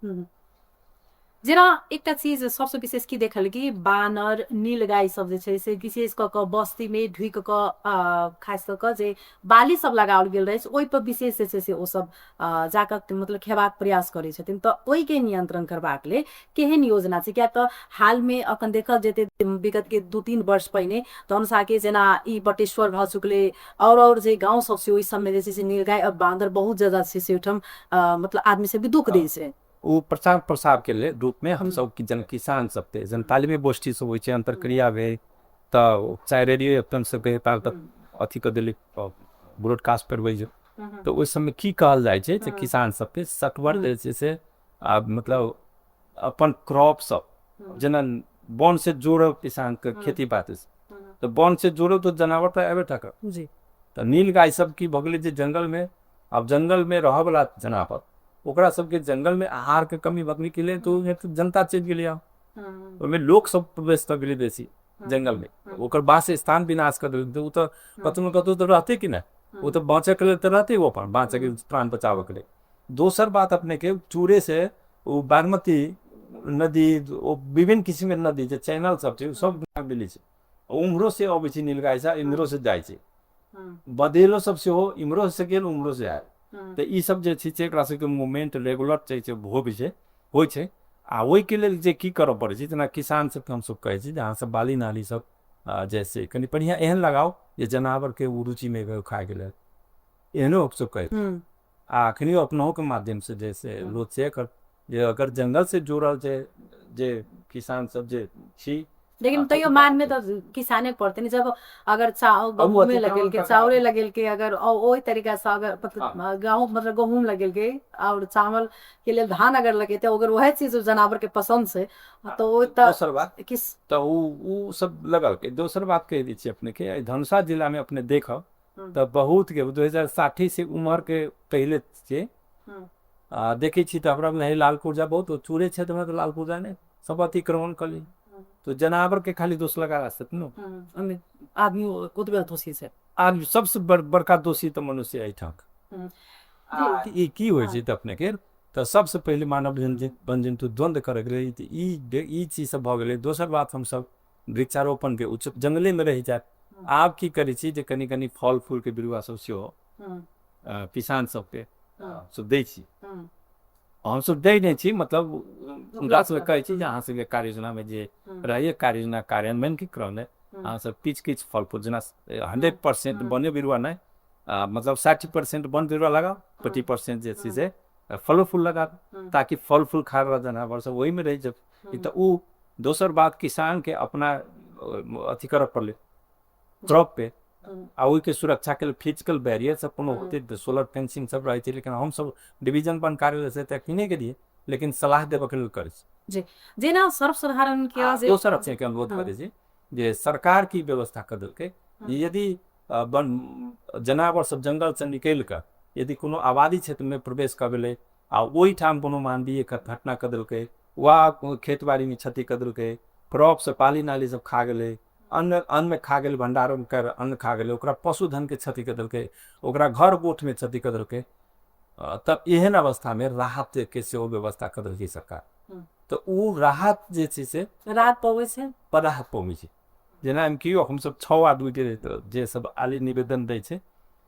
जेना एकटा चीज सबसँ विशेष की देखल कि बानर नील गाय सब जे छै से विशेष कऽ कऽ बस्तीमे ढुकि कऽ खास कऽ कऽ जे बाली सब लगाओल गेल रहै छै ओहि पर विशेष जे छै से ओ सब जाकऽ मतलब खेबाक प्रयास करै छथिन। तऽ ओहिके नियंत्रण करबाक लेल केहन योजना छै? किया तऽ हालमे अखन देखल जेतै विगत के 2-3 वर्ष पहिने धनुषाके जेना ई बटेश्वर भऽ चुकलै और जे गाँव सब छै ओहि सबमे जे छै से नीलगाय और बानर बहुत ज्यादा छै से ओहिठाम मतलब आदमी सबके दुःख दै छै। ओ प्रचार प्रसारके लेल रूपमे हमसब जन किसान सबके जन तालिमी गोष्ठी सब होइ छै, अन्तर्क्रिया भेल तऽ चाहे रेडियो एफ एम सबके तार तक अथी कऽ देली, ब्रॉडकास्ट करबै छै, तऽ ओहि सबमे की कहल जाइ छै जे किसान सबके सटवर जे छै से मतलब अपन क्रॉप सब जेना वन से जोड़ब किसानके खेती बाती से, तऽ वन से जोड़ब तऽ जनावर तऽ अयबे टा करत जी। तऽ नील गाय सब की भऽ गेलै जे जंगलमे, आब जंगलमे रहऽवला जनावर ओकरा सबके जंगलमे आहारके कमी भऽ गेलै तऽ जनता चलि गेलै, आब ओहिमे लोक सब प्रवेश कऽ गेलै बेसी जंगलमे, ओकर वास स्थान विनाश कऽ देलकै। ओ तऽ कतहु ने कतहु तऽ रहतै कि नहि, ओ तऽ बाँचऽके लेल तऽ रहतै, ओ अपन बाँचऽके प्राण बचाबऽके लेल। दोसर बात अपनेके चूरे से ओ बागमती नदी, ओ विभिन्न किसिमके नदी जे चैनल सब छै ओ सब मिलै छै, उम्हरो से अबै छै नीलगाय सब, इम्हरो से जाइ छै, बदेलो सब सेहो इम्हरो से गेल उम्हरो से आयल। तऽ ई सब जे छै से एकरा सबके मूवमेंट रेगुलर छै से होबै छै, होइ छै। आ ओहिके लेल जे की करऽ पड़ै छै, जेना किसान सबके हमसब कहै छी जे अहाँ सब बाली नाली सब जैसे कनि बढ़िआँ एहन लगाउ जे जनावरके ओ रुचिमे खायके लेल, एहनो हमसब कहै छी। आ अखनियो अपनहुके माध्यमसँ जे से लोक से कर जे अगर जंगल से जुड़ल छै जे किसान सब जे छी लेकिन तैयो मानमे तऽ किसाने पड़तै ने। जब अगर गहूँमे लगेलके, चाउरे लगेलके, अगर ओहि तरीका से अगर मतलब गाँव मतलब गहूँम लगेलके और चावल के लेल धान अगर लगेते, अगर वह चीज जनावर के पसंद से तो ओ दोसर बात किस तऽ उ सब लगलके। दोसर बात कहि दै छी अपने के, धनुषा जिला में अपने देखब तऽ बहुत के 2060 से उम्र के पहले से देखै छी तऽ हमरा नहीं लाल पुर्जा बहुत चूरे क्षेत्र में तो लाल पुर्जा नहीं सब अतिक्रमण कर ली, तो जनावर के खाली दोष लगा सकते नो, आदमी ओतबे दोषी छै। आदमी सबसे बड़का दोषी तऽ मनुष्य एहिठाम। ई की होइ छै तऽ अपने के तऽ सबसे पहिले मानव वन जन्तु द्वंद्व करैके रहै तऽ ई चीज सब भऽ गेलै। दोसर बात हमसब वृक्षारोपण के उच्च जंगले में रहि जायत। आब की करै छी जे कनि कनि फल फूल के बिरुआ सब सेहो किसान सबके सब दै छी। हमसब दै नहि छी, मतलब हुनका सबके कहै छी जे अहाँ सबके कार्य योजनामे जे रहैए कार्य योजना कार्यान्वयनके क्रममे अहाँ सब किछु किछु फल फूल जेना 100% बने बिरुआ नहि, मतलब 60% वन बिरुआ लगाउ, 20% जे छै से फलो फूल लगाउ, ताकि फल फूल खायवला जानवर सब ओहिमे रहि जाए। तऽ ओ दोसर बात किसानके अपना अथी करऽ पड़लै क्रॉप पे, आ ओहिके सुरक्षा के लेल फिजिकल बैरियर सब कोनो होतै तऽ सोलर फेंसिंग सब रहै छै, लेकिन हमसब डिवीजन वन कार्यालय से तऽ किने गेलियै, लेकिन सलाह देबऽ के लेल करै छी। जी जेना सर्वसाधारण के दोसर अपने के अनुरोध करै छी जे सरकार की व्यवस्था कर देलकै, यदि वन जनावर सब जंगल से निकलि कऽ यदि कोनो आबादी क्षेत्र में प्रवेश कऽ गेलै आ ओहिठाम कोनो मानवीय घटना कऽ देलकै वा खेत बाड़ी में क्षति कऽ देलकै, क्रॉप से पाली नाली सब खा गेलै, अन्न अन्न खा गेल, भंडारण कर अन्न खा गेलै, ओकरा पशुधन के क्षति कऽ देलकै, ओकरा घर गोठ में क्षति कऽ देलकै, तब एहन अवस्था में राहत के सेहो व्यवस्था कऽ देलकै सरकार। तऽ ओ राहत जे छै से राहत पबै छै, पर राहत पबै छै। जेना हम की हमसब 6 आदमी के जे सब आली निवेदन दै छै,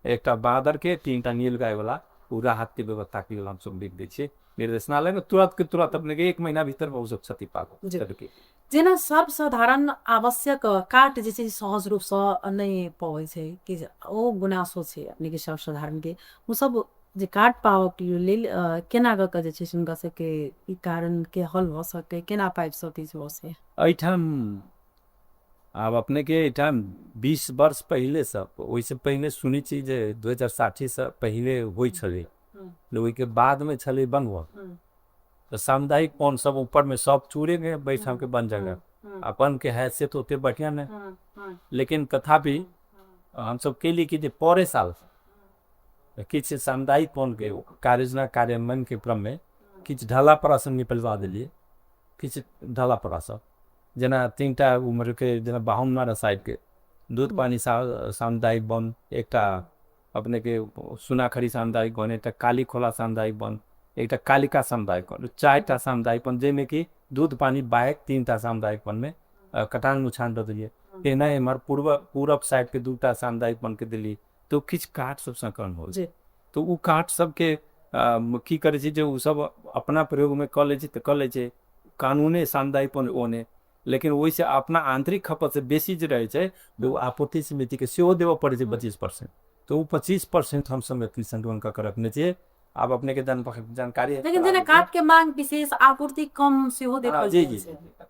एकटा बादर के 3टा नील गाय वाला, ओ राहत के व्यवस्था के लेल हमसब लिख दै छियै निर्देशनालय में, तुरंत के तुरंत अपने के 1 महीना भीतर में ओ सब क्षति पाबो। जेना सर्वसाधारण आवश्यक काठ जे छै सहज रूपसँ नहि पबै छै कि ओ गुनासो छै अपने के सर्वसाधारण के, ओ सब जे काठ पाबऽ के लेल केना कऽ के जे छै हुनका सबके ई कारण के हल भऽ सकै, केना पाबि सकै छै ओ से? एहिठाम आब अपने के एहिठाम 20 वर्ष पहिले से, ओहिसँ पहिने सुनै छी जे 2060 से पहिले होइ छलै, ओहिके बादमे छलै बनबऽ, तऽ सामुदायिक वन सब ऊपर में सब चूरे में बैठ के बन जगह अपन के हैसियत ओते बढ़िया नहीं, लेकिन तथापि हमसब कैली कि जे परे साल किछु सामुदायिक वन के कार्ययोजना कार्यान्वयन के क्रम में किछु ढाला परासन निकलवा दिलियै, किछु ढाला परासन जेना 3टा उम्र के जेना बाहुनमारा साइड के दूध पानी सामुदायिक वन, एकटा अपने के सुनाखरी सामुदायिक वन, एकटा काली खोला सामुदायिक वन, एकटा कालिका सामुदायिक वन, 4टा सामुदायिक वन, जाहिमे कि दूध पानी बाहेक 3टा सामुदायिक वन में कटान मुछान दऽ देलियै। तेना एम्हर पूरब साइड के 2टा सामुदायिक वन के देलियै, तो किछु काठ सब संकलन हो तो ओ काठ सबके की करै छै जे ओ सब अपना प्रयोगमे कऽ लै छै तऽ कऽ लै छै, कानूने सामुदायिक वन ओने, लेकिन ओहिसँ अपना आंतरिक खपत से बेसी जे रहै छै ओ आपूर्ति समितिके सेहो देबऽ पड़ै छै 25%, तऽ ओ 25% हमसब एखन संकलन कऽ के रखने छियै। आब अपने के जानकारी लेकिन जेना काठ के मांग विशेष आपूर्ति कम सेहो देखल जी जी।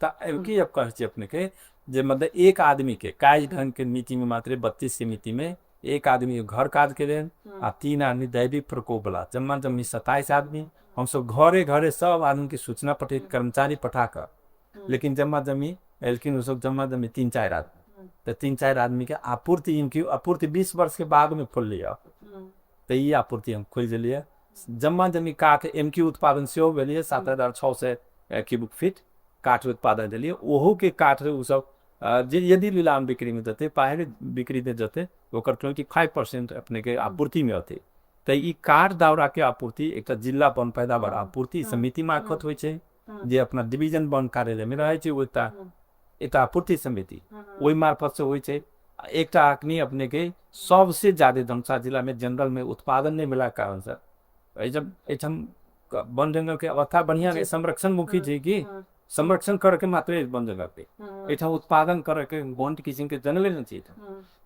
तऽ की अब कहै छी अपने के जे मतलब एक आदमी के काज ढंग के नीति में मात्र 32 समिति में एक आदमी घर काज के लेल आ 3 आदमी दैविक प्रकोप वाला, जम्मा जम्मी 27 आदमी हमसब घरे घरे सब आदमी के सूचना पठे कर्मचारी पठा कऽ, लेकिन जम्मा जम्मी एलखिन ओ सब जम्मा जम्मी 3-4 आदमी, तऽ 3-4 आदमी के आपूर्ति इनकी आपूर्ति 20 वर्ष के बाद में खोललियै, तऽ ई आपूर्ति हम खोलि देलियै। जम्मा जम्मी काठ एम क्यू उत्पादन सेहो भेलियै, 7600 क्यूबिक फीट काठ उत्पादन देलियै, ओहो के काठ ओ सब जे यदि नीलाम बिक्री में जते बाहर बिक्री में जते ओकर 25% अपने के आपूर्ति में अतै। तऽ ई काठ दावरा के आपूर्ति एकटा जिला वन पैदावार आपूर्ति समिति मार्फत होइ छै, जे अपना डिवीजन वन कार्यालय में रहै छै, ओहि एकटा आपूर्ति समिति ओहि मार्फत से होइ छै। एकटा अखनी अपने के सबसे ज्यादा धनुषा जिला में जंगल में उत्पादन नहीं मिला कारण से एहिठाम वन जंगल के अवस्था बढ़िया नहीं, संरक्षण मुखी छै कि संरक्षण करके मात्र वन जंगल के एहिठाम उत्पादन करके वन किसिम के जंगले नहीं छै,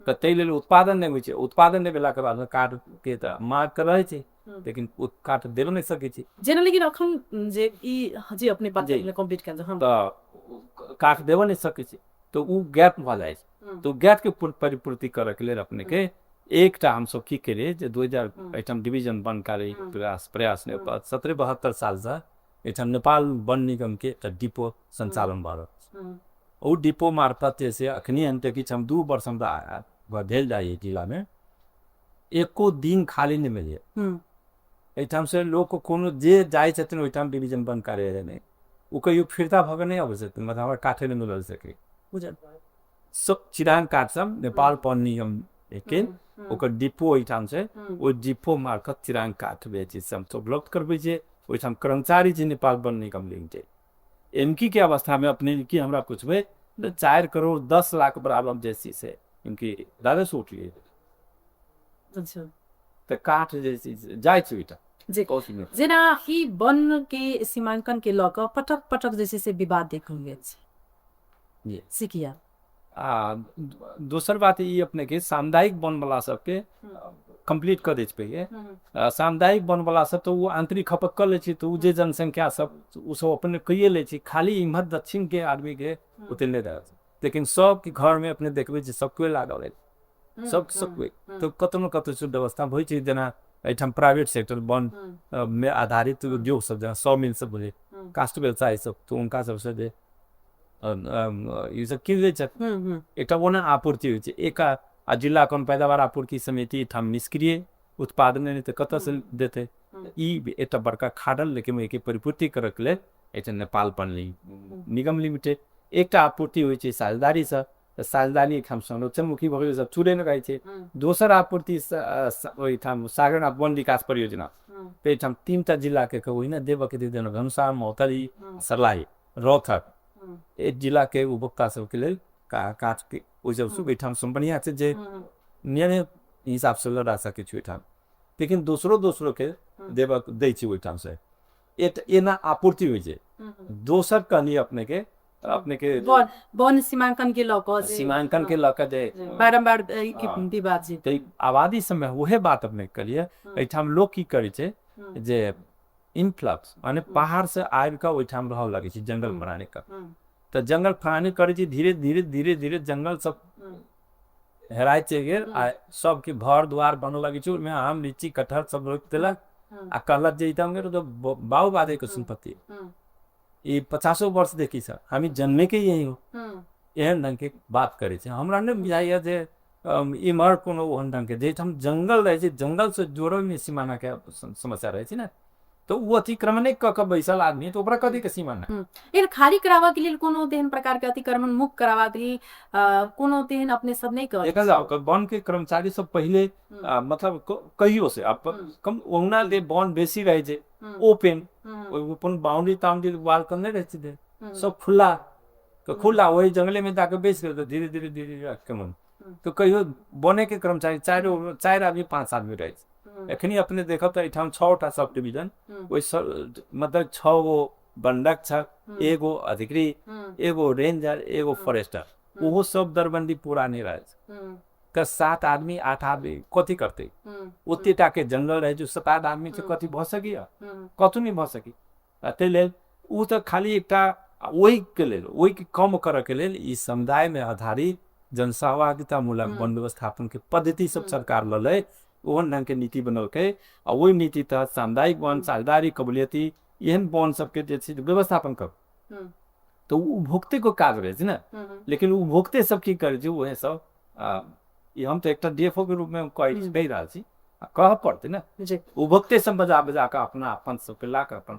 तऽ ताहि लेल उत्पादन नहीं होइ छै। उत्पादन नहीं भेला के बाद काठ के तऽ मांग तऽ रहै छै, लेकिन काठ देबो नहीं सकै छै जेना। लेकिन अखन जे ई जे अपने बात कम्प्लीट कर तऽ काठ देबो नहीं सकै छै। तऽ ओ गैप भऽ जाइ छै। तऽ ओ गैपके परिपूर्ति करऽके लेल अपनेके एकटा हमसब की केलियै जे 2000 एहिठाम डिवीजन वन कार्य प्रयास 17-72 सालसँ एहिठाम नेपाल वन निगमके एकटा डिपो सञ्चालन भऽ रहल छै। ओ डिपो मार्फत जे से अखनी हम देखै छी, हम 2 वर्ष हमरा भेल जाइए जिलामे, एको दिन खाली नहि भेलै। एहिठाम से लोक कोनो जे जाइ छथिन ओहिठाम डिवीजन वन कार्यालयमे ओ कहियो फिरता भऽ कऽ नहि अबै छथिन, मतलब हमरा काठे नहि मिलल सकै। बुझल सब चिराङ काठ सब नेपाल वन निगम के ओकर डिपो ओहिठाम छै, ओहि डिपो मार्फत चिराङ काठ बेचै छै, हमसब उपलब्ध करबै छियै। ओहिठाम कर्मचारी छै नेपाल वन निगम लिमिटेड। एमकी के अवस्थामे अपने की हमरा पूछबै तऽ 4 करोड़ 10 लाख बराबर जे छै से एमकी राजस्व उठलियै। अच्छा, तऽ काठ जे छै जाइ छै ओहिठाम। जेना ई वन के सीमांकन के लऽ कऽ पटक पटक जे छै से विवाद देखल गेल छै सिकिया। आ दोसर बात ई अपने के सामुदायिक वन वाला सबके कम्प्लीट कऽ दै छै पहिले। सामुदायिक वन वाला सब तऽ ओ आंतरिक खपत कऽ लै छै, तऽ ओ जे जनसंख्या सब ओ सब अपने कैये लै छै, खाली इम्हर दक्षिण के आदमी के ओते नहि रहल छै। लेकिन सबके घरमे अपने देखबै जे सब कोइ लागल अछि, सब सब कोइ, तऽ कतौ ने कतौ से व्यवस्था होइ छै। जेना एहिठाम प्राइवेट सेक्टर वन मे आधारित उद्योग सब जेना सौ मिल सब भेलै, काष्ठ व्यवसाय सब, तऽ हुनका सबसँ जे ई सब कीन लै छथि, एकटा ओना आपूर्ति होइ छै। एक आ जिला कम पैदावार आपूर्ति समिति एहिठाम निष्क्रिय, उत्पादन नहि तऽ कतऽसँ देतै? ई एकटा बड़का खाडल, लेकिन ओहिके परिपूर्ति करऽके लेल एहिठाम नेपाल वन निगम लिमिटेड एकटा आपूर्ति होइ छै साझेदारीसँ, तऽ साझेदारी एहिठाम संरक्षणमुखी भऽ गेलै, सब चूरे नहि रहै छै। दोसर आपूर्ति ओहिठाम सागर वन विकास परियोजना, तऽ एहिठाम 3टा जिलाके ओहिना देबऽके जेना धनुषा, महोत्तरी, सर्लाही, रौतहट, एक जिलाके उपभोक्ता सबके लेल काठके ओहि सबसँ ओहिठाम से बढ़िआँ छै जे नियमित हिसाबसँ लड़ा सकै छी ओहिठाम। लेकिन दोसरो दोसरोके देबऽ दै छै ओहिठामसँ, एना आपूर्ति होइ छै। दोसर कहलियै अपनेके अपनेके वन सीमांकन के लऽ कऽ, सीमांकन के लऽ कऽ जे बारम्बार विवाद छै, तऽ आबादी सबमे उहे बात अपने कहलियै। एहिठाम लोक की करै छै जे इनफ्लक्स माने पहाड़ से आबि कऽ ओहिठाम रहऽ लगै छै जंगल फड़ाने के, तऽ जंगल फड़ाने करै छै, धीरे धीरे धीरे धीरे जंगल सब हेराइत चलि गेल आ सबके घर द्वार बनऽ लगै छै, ओहिमे आम लीची कटहर सब रोपि देलक आ कहलक जे ई तऽ बाबू बादे के सम्पत्ति, ई 50 वर्ष देखी सर, हम जन्मे के यही हो, एहन ढंग के बात करै छै। हमरा नहि बुझाइए जे इम्हर कोनो ओहन ढंग के जाहिठाम जंगल रहै छै, जंगल से जोड़ैमे सीमानाके समस्या रहै छै ने, तऽ ओ अतिक्रमणे कऽ के बैसल आदमी तऽ ओकरा कथी के सीमाना? लेकिन खाली कराबऽ के लेल कोनो तेहन प्रकार के अतिक्रमण मुक्त कराबऽ के लेल कोनो तेहन अपने सब नहि करै। देखल जाओ वन के कर्मचारी सब पहिले मतलब कहियो से अब कम ओहुना जे वन बेसी रहै छै ओपन, अपन बाउंड्री ताउंड्री वाल कर नहि रहै छै, सब खुला, तऽ खुला वही जंगले में जाके बैस गेल, तऽ धीरे धीरे धीरे धीरे अतिक्रमण। तऽ कहियो बने के कर्मचारी 4 आदमी 5 आदमी रहै छै। एखनी अपने देखब तऽ एहिठाम 6टा सब डिवीजन, ओहि मतलब 6 गो वनरक्षक, एगो अधिकृत, एगो रेंजर, एगो फॉरेस्टर, ओहो सब दरबंदी पूरा नहि रहै छै। तऽ 7 आदमी 8 आदमी कथी करतै? ओते टा के जंगल रहै छै, 7-8 आदमी से कथी भऽ सकैया? कतहु नहि भऽ सकै। ताहि लेल ओ तऽ खाली एकटा ओहिके लेल, ओहिके कम करऽके लेल ई समुदायमे आधारित जनसहभागितामूलक वन व्यवस्थापनके पद्धति सब सरकार ललै, ओहन ढङ्गके नीति बनौलकै आ ओहि नीति तहत सामुदायिक वन, साझेदारी, कबूलियती एहन वन सबके जे छै व्यवस्थापन करू, तऽ ओ उपभोक्तेके काज रहै छै ने। लेकिन उपभोक्ते सब की करै छै उएह सब, ई हम तऽ एकटा डीएफओ के रूपमे कहि रहल छी, कहऽ पड़तै ने, उपभोक्ते सब बजा बजा कऽ अपना अपन सबके ला कऽ अपन।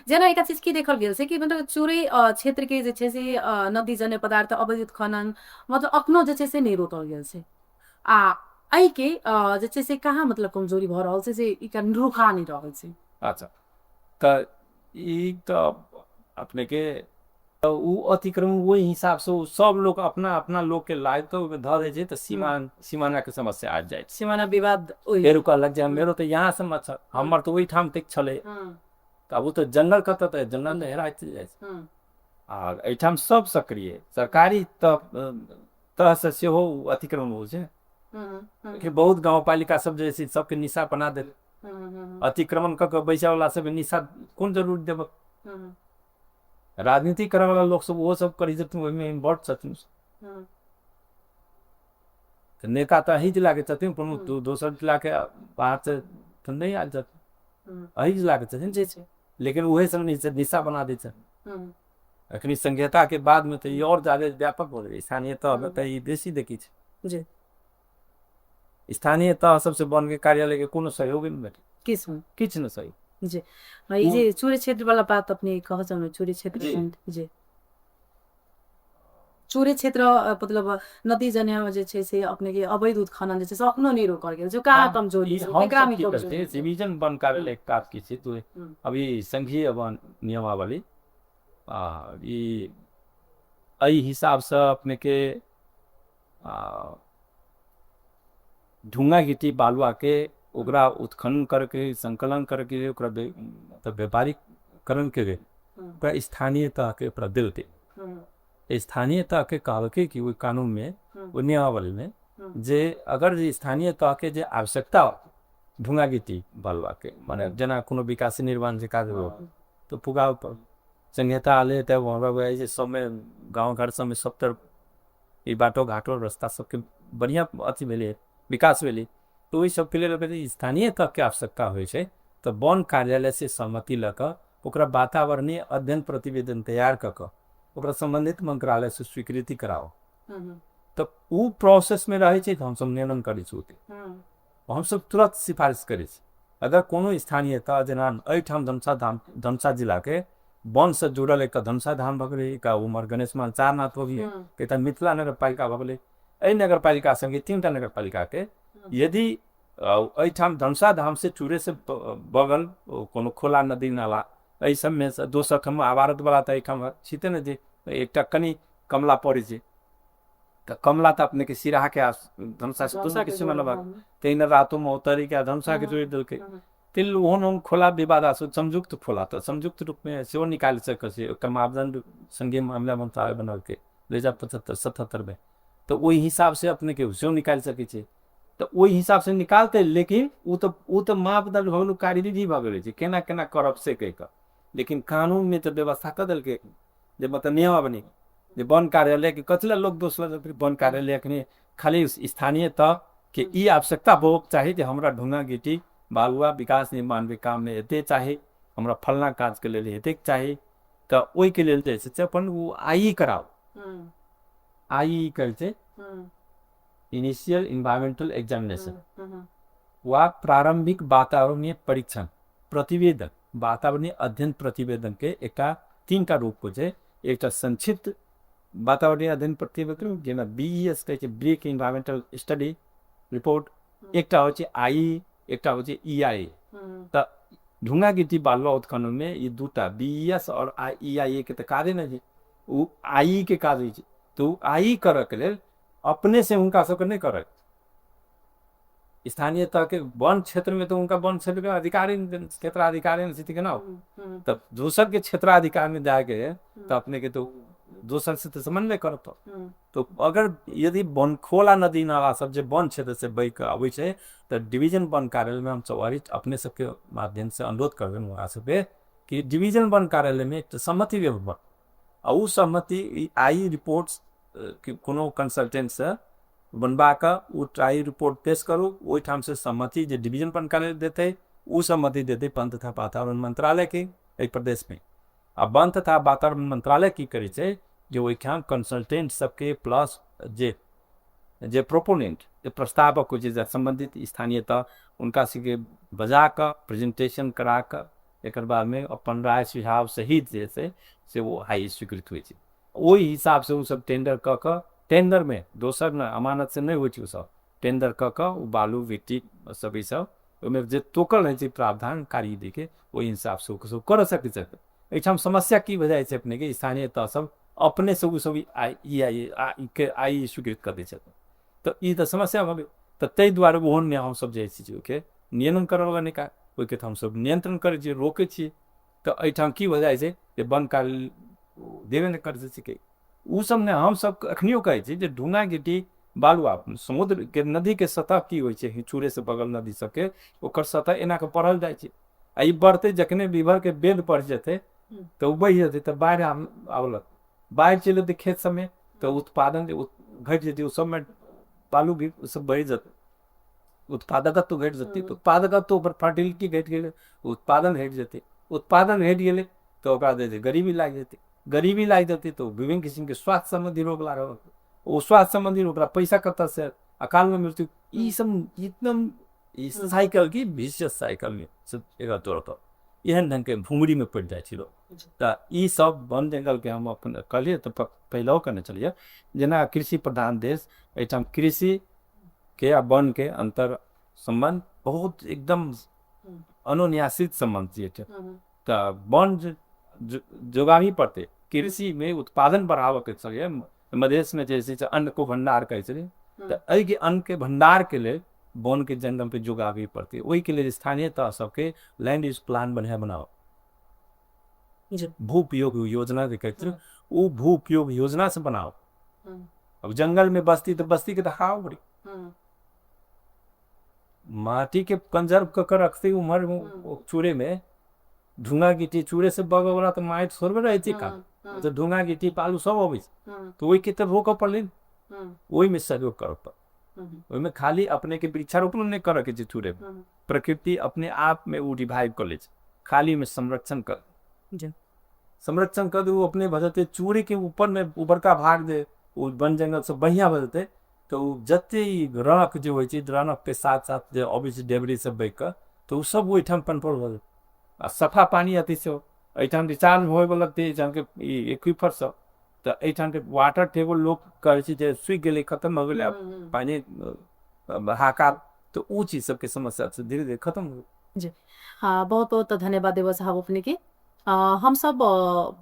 जेना एकटा चीज की देखल गेल छै कि मतलब चुरे क्षेत्र के जे छै से नदी जन्य पदार्थ अवैध उत्खनन मतलब अखनो जे छै से नहि रोकल गेल छै, आ एहिके जे छै से कहाँ मतलब कमजोरी भऽ रहल छै जे ई रोका नहि रहल छै? अच्छा, तऽ ई तऽ अपनेके तऽ ओ अतिक्रमण ओहि हिसाबसँ ओ सब लोक अपना अपना लोकके लाबि कऽ ओहिमे धऽ दै छै, तऽ सीमानाके समस्या आबि जाइ छै, सीमाना विवाद। फेर कहलक जे मेरो तऽ यहाँ सम्म छ, हमर तऽ ओहिठाम तक छलै, तऽ आब ओ तऽ जंगल कतऽ, तऽ जंगल तऽ हेरा जाइ छै। आर एहिठाम सब सक्रिय सरकारी तरहसँ सेहो अतिक्रमण होइ छै, बहुत गाँवपालिका सब जे छै सबके निशा बना देल, अतिक्रमण कऽ कऽ बैसयवला सबके निशा कोन जरूरत देबक? राजनीति करय वाला लोक सब ओहो सब करै छथिन, ओहिमे इन्वॉल्व छथिन। तऽ नेता तऽ अही जिलाके छथिन, कोनो दोसर जिलाके बाहर से तऽ नहि आयल छथिन, अही जिलाके छथिन। जी जी। लेकिन उहे सब निशा बना दै छथिन। अखनी संहिता के बाद में तऽ ई और ज्यादा व्यापक हो गेलै। स्थानीय तह में तऽ ई बेसी देखै छै। जी। स्थानीय तह सबसे वन के कार्यालय के कोनो सहयोग नहि भेटै, किछु किछु नहि सहयोग। जी, ई जे चूरे क्षेत्र वाला बात अपने कहऽ चाहबै, चूरे क्षेत्र। जी। जी, चूरे क्षेत्र मतलब नदी जन्य जे छै से अपने के अवैध उत्खनन जे छै से अखनो नहि रोकल गेल छै, कहाँ कमजोरी ई छै, हम केकरा सब मे की कमजोरी करते छै? डिवीजन वन कार्यालय काज की छै तो अभी संघीय वन नियमावली ई एहि हिसाबसँ अपने के ढूंगा गिट्टी बालुआ के ओकरा उत्खनन करके संकलन करके ओकरा मतलब व्यापारिकरण के लेल ओकरा स्थानीय तह के ओकरा देलकै। स्थानीय तह के कहलकै कि ओहि कानून में, ओहि नियमावली में जे अगर जे स्थानीय तह के जे आवश्यकता ढूंगा गिट्टी बालुआ के, माने जेना कोनो विकास निर्माण के काज हो तो पुगा संहिता आले तऽ हमरा बुझाइ छै सबमे गाँव घर सबमे सब तरफ ई बाटो घाटो रास्ता सबके बढ़िआँ अथी भेलै, विकास भेलै। तऽ ओहि सबके लेल अगर स्थानीय तहके आवश्यकता होइ छै तऽ वन कार्यालय से सहमति लऽ कऽ ओकरा वातावरणीय अध्ययन प्रतिवेदन तैयार कऽ कऽ ओकरा सम्बन्धित मंत्रालय से स्वीकृति कराओ। तऽ ओ प्रोसेसमे रहै छै तऽ हमसब नियमन करै छी ओते, हमसब तुरंत सिफारिश करै छी। अगर कोनो स्थानीय तह जेना एहिठाम धनुषा धाम, धनुषा जिलाके वन से जुड़ल एकटा धनुषा धाम भऽ गेलै, एकटा उमर गणेश मान चारनाथ भऽ गेलै, एकटा मिथिला नगर पालिका भऽ गेलै। एहि नगर पालिका संगे 3टा नगर पालिका के यदि एहिठाम धनुषा धाम से चूरे से बगल कोनो खोला नदी नाला एहि सबमे से दोसर ठाम आवारत वाला तऽ एहिठाम छिते ने जे एकटा कनि कमला पड़ै छै तऽ कमला तऽ अपने के सिराहा के धनुषा से दोसर के सीमा लगा तहिना रातो महोत्तरी के धनुषा के जोड़ि देलकै। तिल ओहन ओहन खोला विवाद आ संयुक्त खोला तऽ संयुक्त रूपमे सेहो निकालि सकै छै। एकटा मापदंड संघीय मामला मंत्रालय बनलकै 2075-77 में, तऽ ओहि हिसाबसँ अपनेके सेहो निकालि सकै छै। तऽ ओहि हिसाबसँ निकालतै, लेकिन ओ तऽ मापदंड भऽ गेल, कार्यविधि भऽ गेलै जे केना केना करब से कहि कऽ। लेकिन कानूनमे तऽ व्यवस्था कऽ देलकै जे मतलब नियमावली जे वन कार्यालयके कथी लए लोक दोष लगेतै। वन कार्यालय अखनी खाली स्थानीय तह के ई आवश्यकता होबक चाही जे हमरा ढूंगा गिट्टी बालुआ विकास निर्माणके काममे एते चाही, हमरा फलना काजके लेल एतेक चाही, तऽ ओहिके लेल जे छै से अपन ओ आई कराउ। आई कहै छै इनिशियल इन्वायरमेंटल एग्जामिनेशन वा प्रारंभिक वातावरणीय परीक्षण प्रतिवेदन। वातावरणीय अध्ययन प्रतिवेदन के एकटा 3टा रूप होइ छै। एकटा संक्षिप्त वातावरणीय अध्ययन प्रतिवेदन जेना BES कहै छै, ब्रेक इन्वायरमेंटल स्टडी रिपोर्ट, एकटा होइ छै आई, एकटा होइ छै EIA। तऽ ढूंगा गिट्टी बालुआ उत्खनन में ई 2टा BES और EIA के तऽ काजे नहि छै, ओ आई के काज होइ छै। तऽ ओ आई करऽ के लेल अपने से हुनका सबके नहि करऽ, स्थानीय तह के वन क्षेत्र में तो उनका वन क्षेत्र के अधिकारी क्षेत्राधिकारी में स्थिति केना हो, तब दोसर के क्षेत्राधिकार में जाके तो अपने के तो दोसर से तो समन्वय करऽ पड़त। तो अगर यदि वन खोला नदी नाला सब जे वन क्षेत्र से बहि कऽ अबै छै तऽ डिवीजन वन कार्यालय में हमसब अपने सबके माध्यम से अनुरोध करबै वहाँ सबके कि डिवीजन वन कार्यालय में एक सहमति व्यवस्था आ ओ सहमति आई रिपोर्ट कोनो कंसल्टेंट से बनबा कऽ ओ आई रिपोर्ट पेश करू, ओहिठाम से सहमति जे डिवीजन वन कार्यालय देतै ओ सहमति देतै वन तथा वातावरण मंत्रालय के एहि प्रदेश में। आ वन तथा वातावरण मंत्रालय की करै छै जे ओहिठाम कंसल्टेंट सबके प्लस जे प्रोपोनेंट जे प्रस्तावक होइ छै जे संबंधित स्थानीय तह हुनका सबके बजा कऽ प्रेजेंटेशन करा कऽ एकर बादमे अपन राय सुझाव सहित जे छै से ओ आई स्वीकृत होइ छै। ओहि हिसाबसँ ओ सब टेंडर कऽ कऽ, टेंडरमे दोसर ने अमानत से नहि होइ छै, ओ सब टेंडर कऽ कऽ ओ बालू गिट्टी सब ई सब ओहिमे जे तोकल रहै छै प्रावधान कार्यविधिके ओहि हिसाबसँ ओ सब करऽ सकै छथिन। एहिठाम समस्या की भऽ जाइ छै अपनेके स्थानीय तह सब अपने से ओ सब आई ई आई के आई स्वीकृत कऽ दै छथिन, तऽ ई तऽ समस्या भऽ गेल। तऽ ताहि दुआरे ओहन नहि हमसब जे छै ओहिके नियमन करऽवला निकाय ओहिके तऽ हमसब नियंत्रण करै छियै, रोकै छियै। तऽ एहिठाम की भऽ जाइ छै जे वन कार्य देबे नहि करै छै ओ सब ने। हमसब अखनियो कहै छी जे ढूंगा गिट्टी बालुआ समुद्र के नदी के सतह की होइ छै, चूरे से बगल नदी सबके ओकर सतह एना कऽ बढ़ल जाइ छै आ ई बढ़तै जखने रिवर के बेड बढ़ जेतै तऽ ओ बहि जेतै, तऽ बाढ़ि आबलक, बाढ़ि चलि एतै खेत सबमे तऽ उत्पादन घटि जेतै, ओ सबमे बालू भी सब बहि जेतै, उत्पादकत्व घटि जेतै, उत्पादकत्व ओकर फर्टिलिटी घटि गेलै, उत्पादन घटि जेतै, उत्पादन घटि गेलै तऽ ओकरा जे छै गरीबी लागि जेतै, गरीबी लागि जेतै तऽ विभिन्न किसिमके स्वास्थ्य सम्बन्धी रोग लागल, ओ स्वास्थ्य सम्बन्धी ओकरा पैसा कतऽसँ, अकालमे मृत्यु, ई सब एकदम ई साइकिल की विशियस साइकिल में सब एक तौर पर एहन ढंग के भुमरी में पड़ि जाइ छै लोक। तऽ ई सब वन जंगल के हम अपन कहलियै तऽ पहिलहो कहने छलियै, जेना कृषि प्रधान देश, एहिठाम कृषि के आ वन के अंतर सम्बन्ध बहुत एकदम अनुन्यासित सम्बन्ध छै एहिठाम। तऽ वन जोगाबही पड़तै, कृषि में उत्पादन बढ़ाबऽ के छलियै, मधेश में जे छै से अन्न को भंडार कहै छलियै, तऽ एहिके अन्न के भंडार के लेल वन के जंगल के जोगाबही पड़तै। ओहिके लेल स्थानीय तह सबके लैंड यूज प्लान बढ़िआँ बनाओ, भू उपयोग योजना जे कहै छै ओ भू उपयोग योजना से बनाओ। अब जंगल में बस्ती तऽ बस्ती के तऽ हाव बड़ी माटी के कंजर्व कऽ के रखते उम्हर चूरे में ढूंगा गिट्टी चूरे से बगऽ वाला तऽ माटि थोड़बे रहै छै का, तऽ ढूंगा गिट्टी पालू सब अबै छै, तऽ ओहिके तऽ रोकऽ पड़लै, ओहिमे सहयोग करऽ पड़लै। ओहिमे खाली अपने के वृक्षारोपण नहि करऽ के छै चूरे में, प्रकृति अपने आप में ओ रिवाइव कऽ लै छै, खाली ओहिमे संरक्षण कर, संरक्षण कर ओ अपने भऽ जेतै। चूरे के ऊपर में ऊपरका भाग जे ओ वन जंगल सब बढ़िआँ भऽ जेतै तऽ ओ जते रौनक जे होइ छै, रौनक के साथ साथ जे अबै छै डेबरी सब बहि कऽ, तऽ ओ सब ओहिठाम कंट्रोल भऽ जेतै। आ सफा पानी अथी से एहिठाम रिचार्ज होय लगतै एहिठामके ई एक्वीफर सब, तऽ एहिठामके वाटर टेबल लोक कहै छै जे सूखि गेलै, खतम भऽ गेलै, आब पानि हाहाकार, तऽ ओ चीज सबके समस्या से धीरे धीरे खतम हो। जी हाँ, बहुत बहुत धन्यवाद देव साहब अपने के। हम सब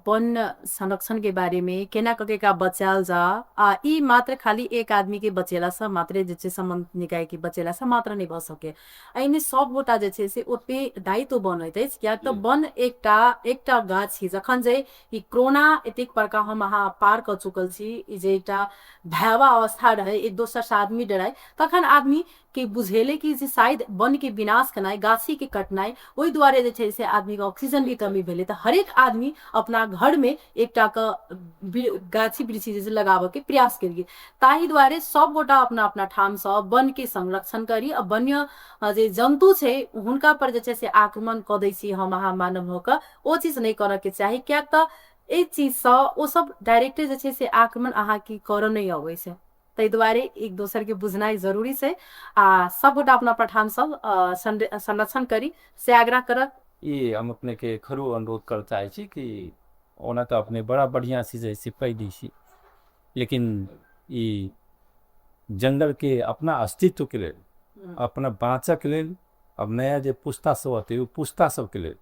वन संरक्षण के बारे में केना कऽ के एकरा बचायल जा, आ ई मात्र खाली एक आदमी के बचेला से मात्रे जे छै संबंध निकाय के बचेला से मात्र नहि भऽ सके, एहिमे सब गोटा जे छै से ओतबे दायित्व बनैत अछि, कियाक तऽ वन एकटा एकटा गाछ छी। जखन जे ई कोरोना एतेक बड़का हम अहाँ पार कऽ चुकल छी, ई जे एकटा भयावह अवस्था रहै, एक दोसर से आदमी डराय, तखन आदमी के बुझेलै कि जे शायद वन के विनाश केनाइ, गाछी के कटनाइ, ओहि दुआरे जे छै से आदमी के ऑक्सीजन के कमी भेलै। तऽ हरेक आदमी अपना घर में एकटा के गाछी वृक्षी जे छै लगाबऽ के प्रयास केलकै। ताहि दुआरे सब गोटा अपना अपना ठाम सँ वन के संरक्षण करी, आ वन्य जे जन्तु छै हुनका पर जे छै से आक्रमण कऽ दै छी हम अहाँ मानव भऽ कऽ, ओ चीज नहि करऽ के चाही, कियाक तऽ एहि चीज सँ ओ सब डायरेक्टे जे छै से आक्रमण अहाँके करऽ नहि अबै छै। ताहि दुआरे एक दोसर के बुझनाइ जरूरी छै, आ सबगोटा अपना अपना ठाम सब संरक्षण करी से आग्रह करत। ई हम अपने के खरू अनुरोध कर चाहै छी कि ओना तऽ अपने बड़ा बढ़िआँ से जे छै पैघ छी, लेकिन ई जंगल के अपना अस्तित्व के लेल, अपना बाँचऽ के लेल, अब नया जे पुस्ता सब अतै ओ पुस्ता सबके लेल,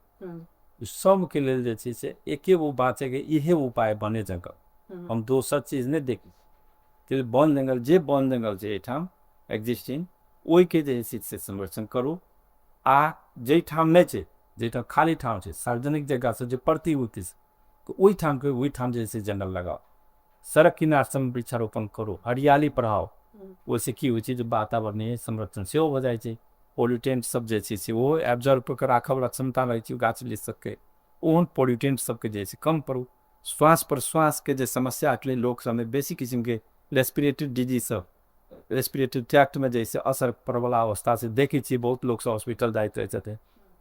सबके लेल जे छै से एके गो बाँचैके इहे उपाय बने जंगल। हम दोसर चीज नहि देखी। वन जंगल जे वन जंगल छै एहिठाम एग्जिस्टिंग, ओहिके जे छै से संरक्षण करू, आ जाहिठाम नहि छै, जाहिठाम खाली ठाम छै, सार्वजनिक जगह सब जे परती उरती छै, तऽ ओहिठामके ओहिठाम जे छै जंगल लगाउ, सड़क किनार सब वृक्षारोपण करू, हरियाली बढ़ाउ। ओहिसँ की होइ छै जे वातावरणीय संरक्षण सेहो भऽ जाइ छै, पॉल्यूटेंट सब जे छै से ओहो एब्जॉर्ब कऽ के राखऽवला क्षमता रहै छै गाछ वृक्ष सबके, ओहन पॉल्यूटेंट सबके जे छै कम करू। श्वास प्रश्वासके जे समस्या अखन लोक सबमे बेसी किसिमके रेस्पिरेटरी डिजीज सब, रेस्पिरेटरी ट्रैक्टमे जे छै असर पड़ऽवला अवस्था से देखै छियै, बहुत लोक सब हॉस्पिटल जाइत रहै छथिन,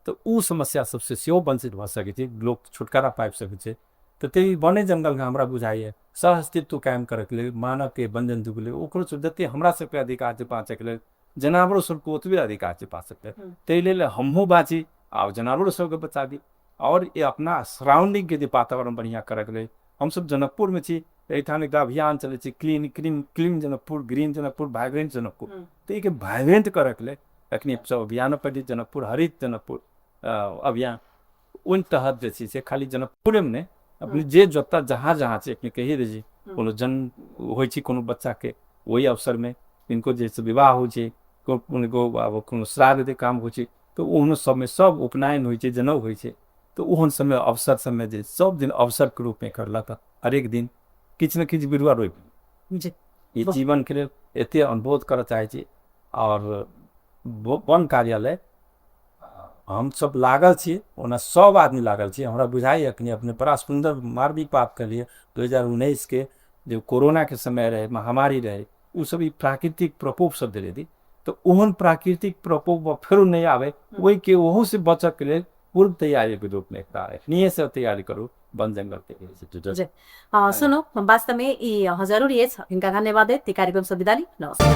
तऽ ओ समस्या सबसँ सेहो वंचित भऽ सकै छै, लोक छुटकारा पाबि सकै छै। तऽ ताहि वने जंगलके हमरा बुझाइए सह अस्तित्व कायम करैके लेल मानवके वन जन्तुके लेल ओकरो जते हमरा सबके अधिकार छै बाँचैके लेल, जनावरो सबके ओतबे अधिकार छै बाँचैके लेल। ताहि लेल हमहूँ बाँची आ जनावरो सबके बचाबी, आओर ई अपना सराउंडिंगके जे वातावरण बढ़िआँ करैके लेल हमसब जनकपुरमे छी, एहिठाम एकटा अभियान चलै छै clean clean clean Janakpur, green Janakpur, vibrant Janakpur. तऽ एहिके वाइब्रेंट करैके लेल एखनी सब अभियानो पर जनकपुर हरित जनकपुर अभियान ओहि तहत जे छै से खाली जनकपुरेमे नहि, अपने जे जतऽ जहाँ जहाँ छै अपने कहि दै छी, कोनो जन्म होइ छै कोनो बच्चाके ओहि अवसरमे किनको जे छै विवाह होइ छै, कोनो कोनो श्राद्धके काम होइ छै, तऽ ओहनो सबमे सब उपनयन होइ छै, जनउ होइ छै, तऽ ओहन समय अवसर सबमे जे सब दिन अवसरके रूपमे करलक, हरेक दिन किछु ने किछु बिरुआ रोपि ई जीवनके लेल एते अनुरोध करऽ चाहै छी। आओर वन कार्यालय हमसब लागल छी, ओना सब आदमी लागल छी। हमरा बुझाइए अखनी अपने बड़ा सुन्दर मार्मिक बात कहलियै। 2019 के जे कोरोना के समय रहे, महामारी रहे, उ सब ई प्राकृतिक प्रकोप सब भेलै दी, तऽ ओहन प्राकृतिक प्रकोप फेरो नहि आबै, ओहिके ओहू से बचऽ के लेल पूर्व तैयारी के रूप में एकरा एखनिए से तैयारी करू वन जंगल के। जी सुनू, वास्तवमे ई जरूरी अछि। हिनका धन्यवाद दैत ई कार्यक्रम से विदा ली। नमस्कार।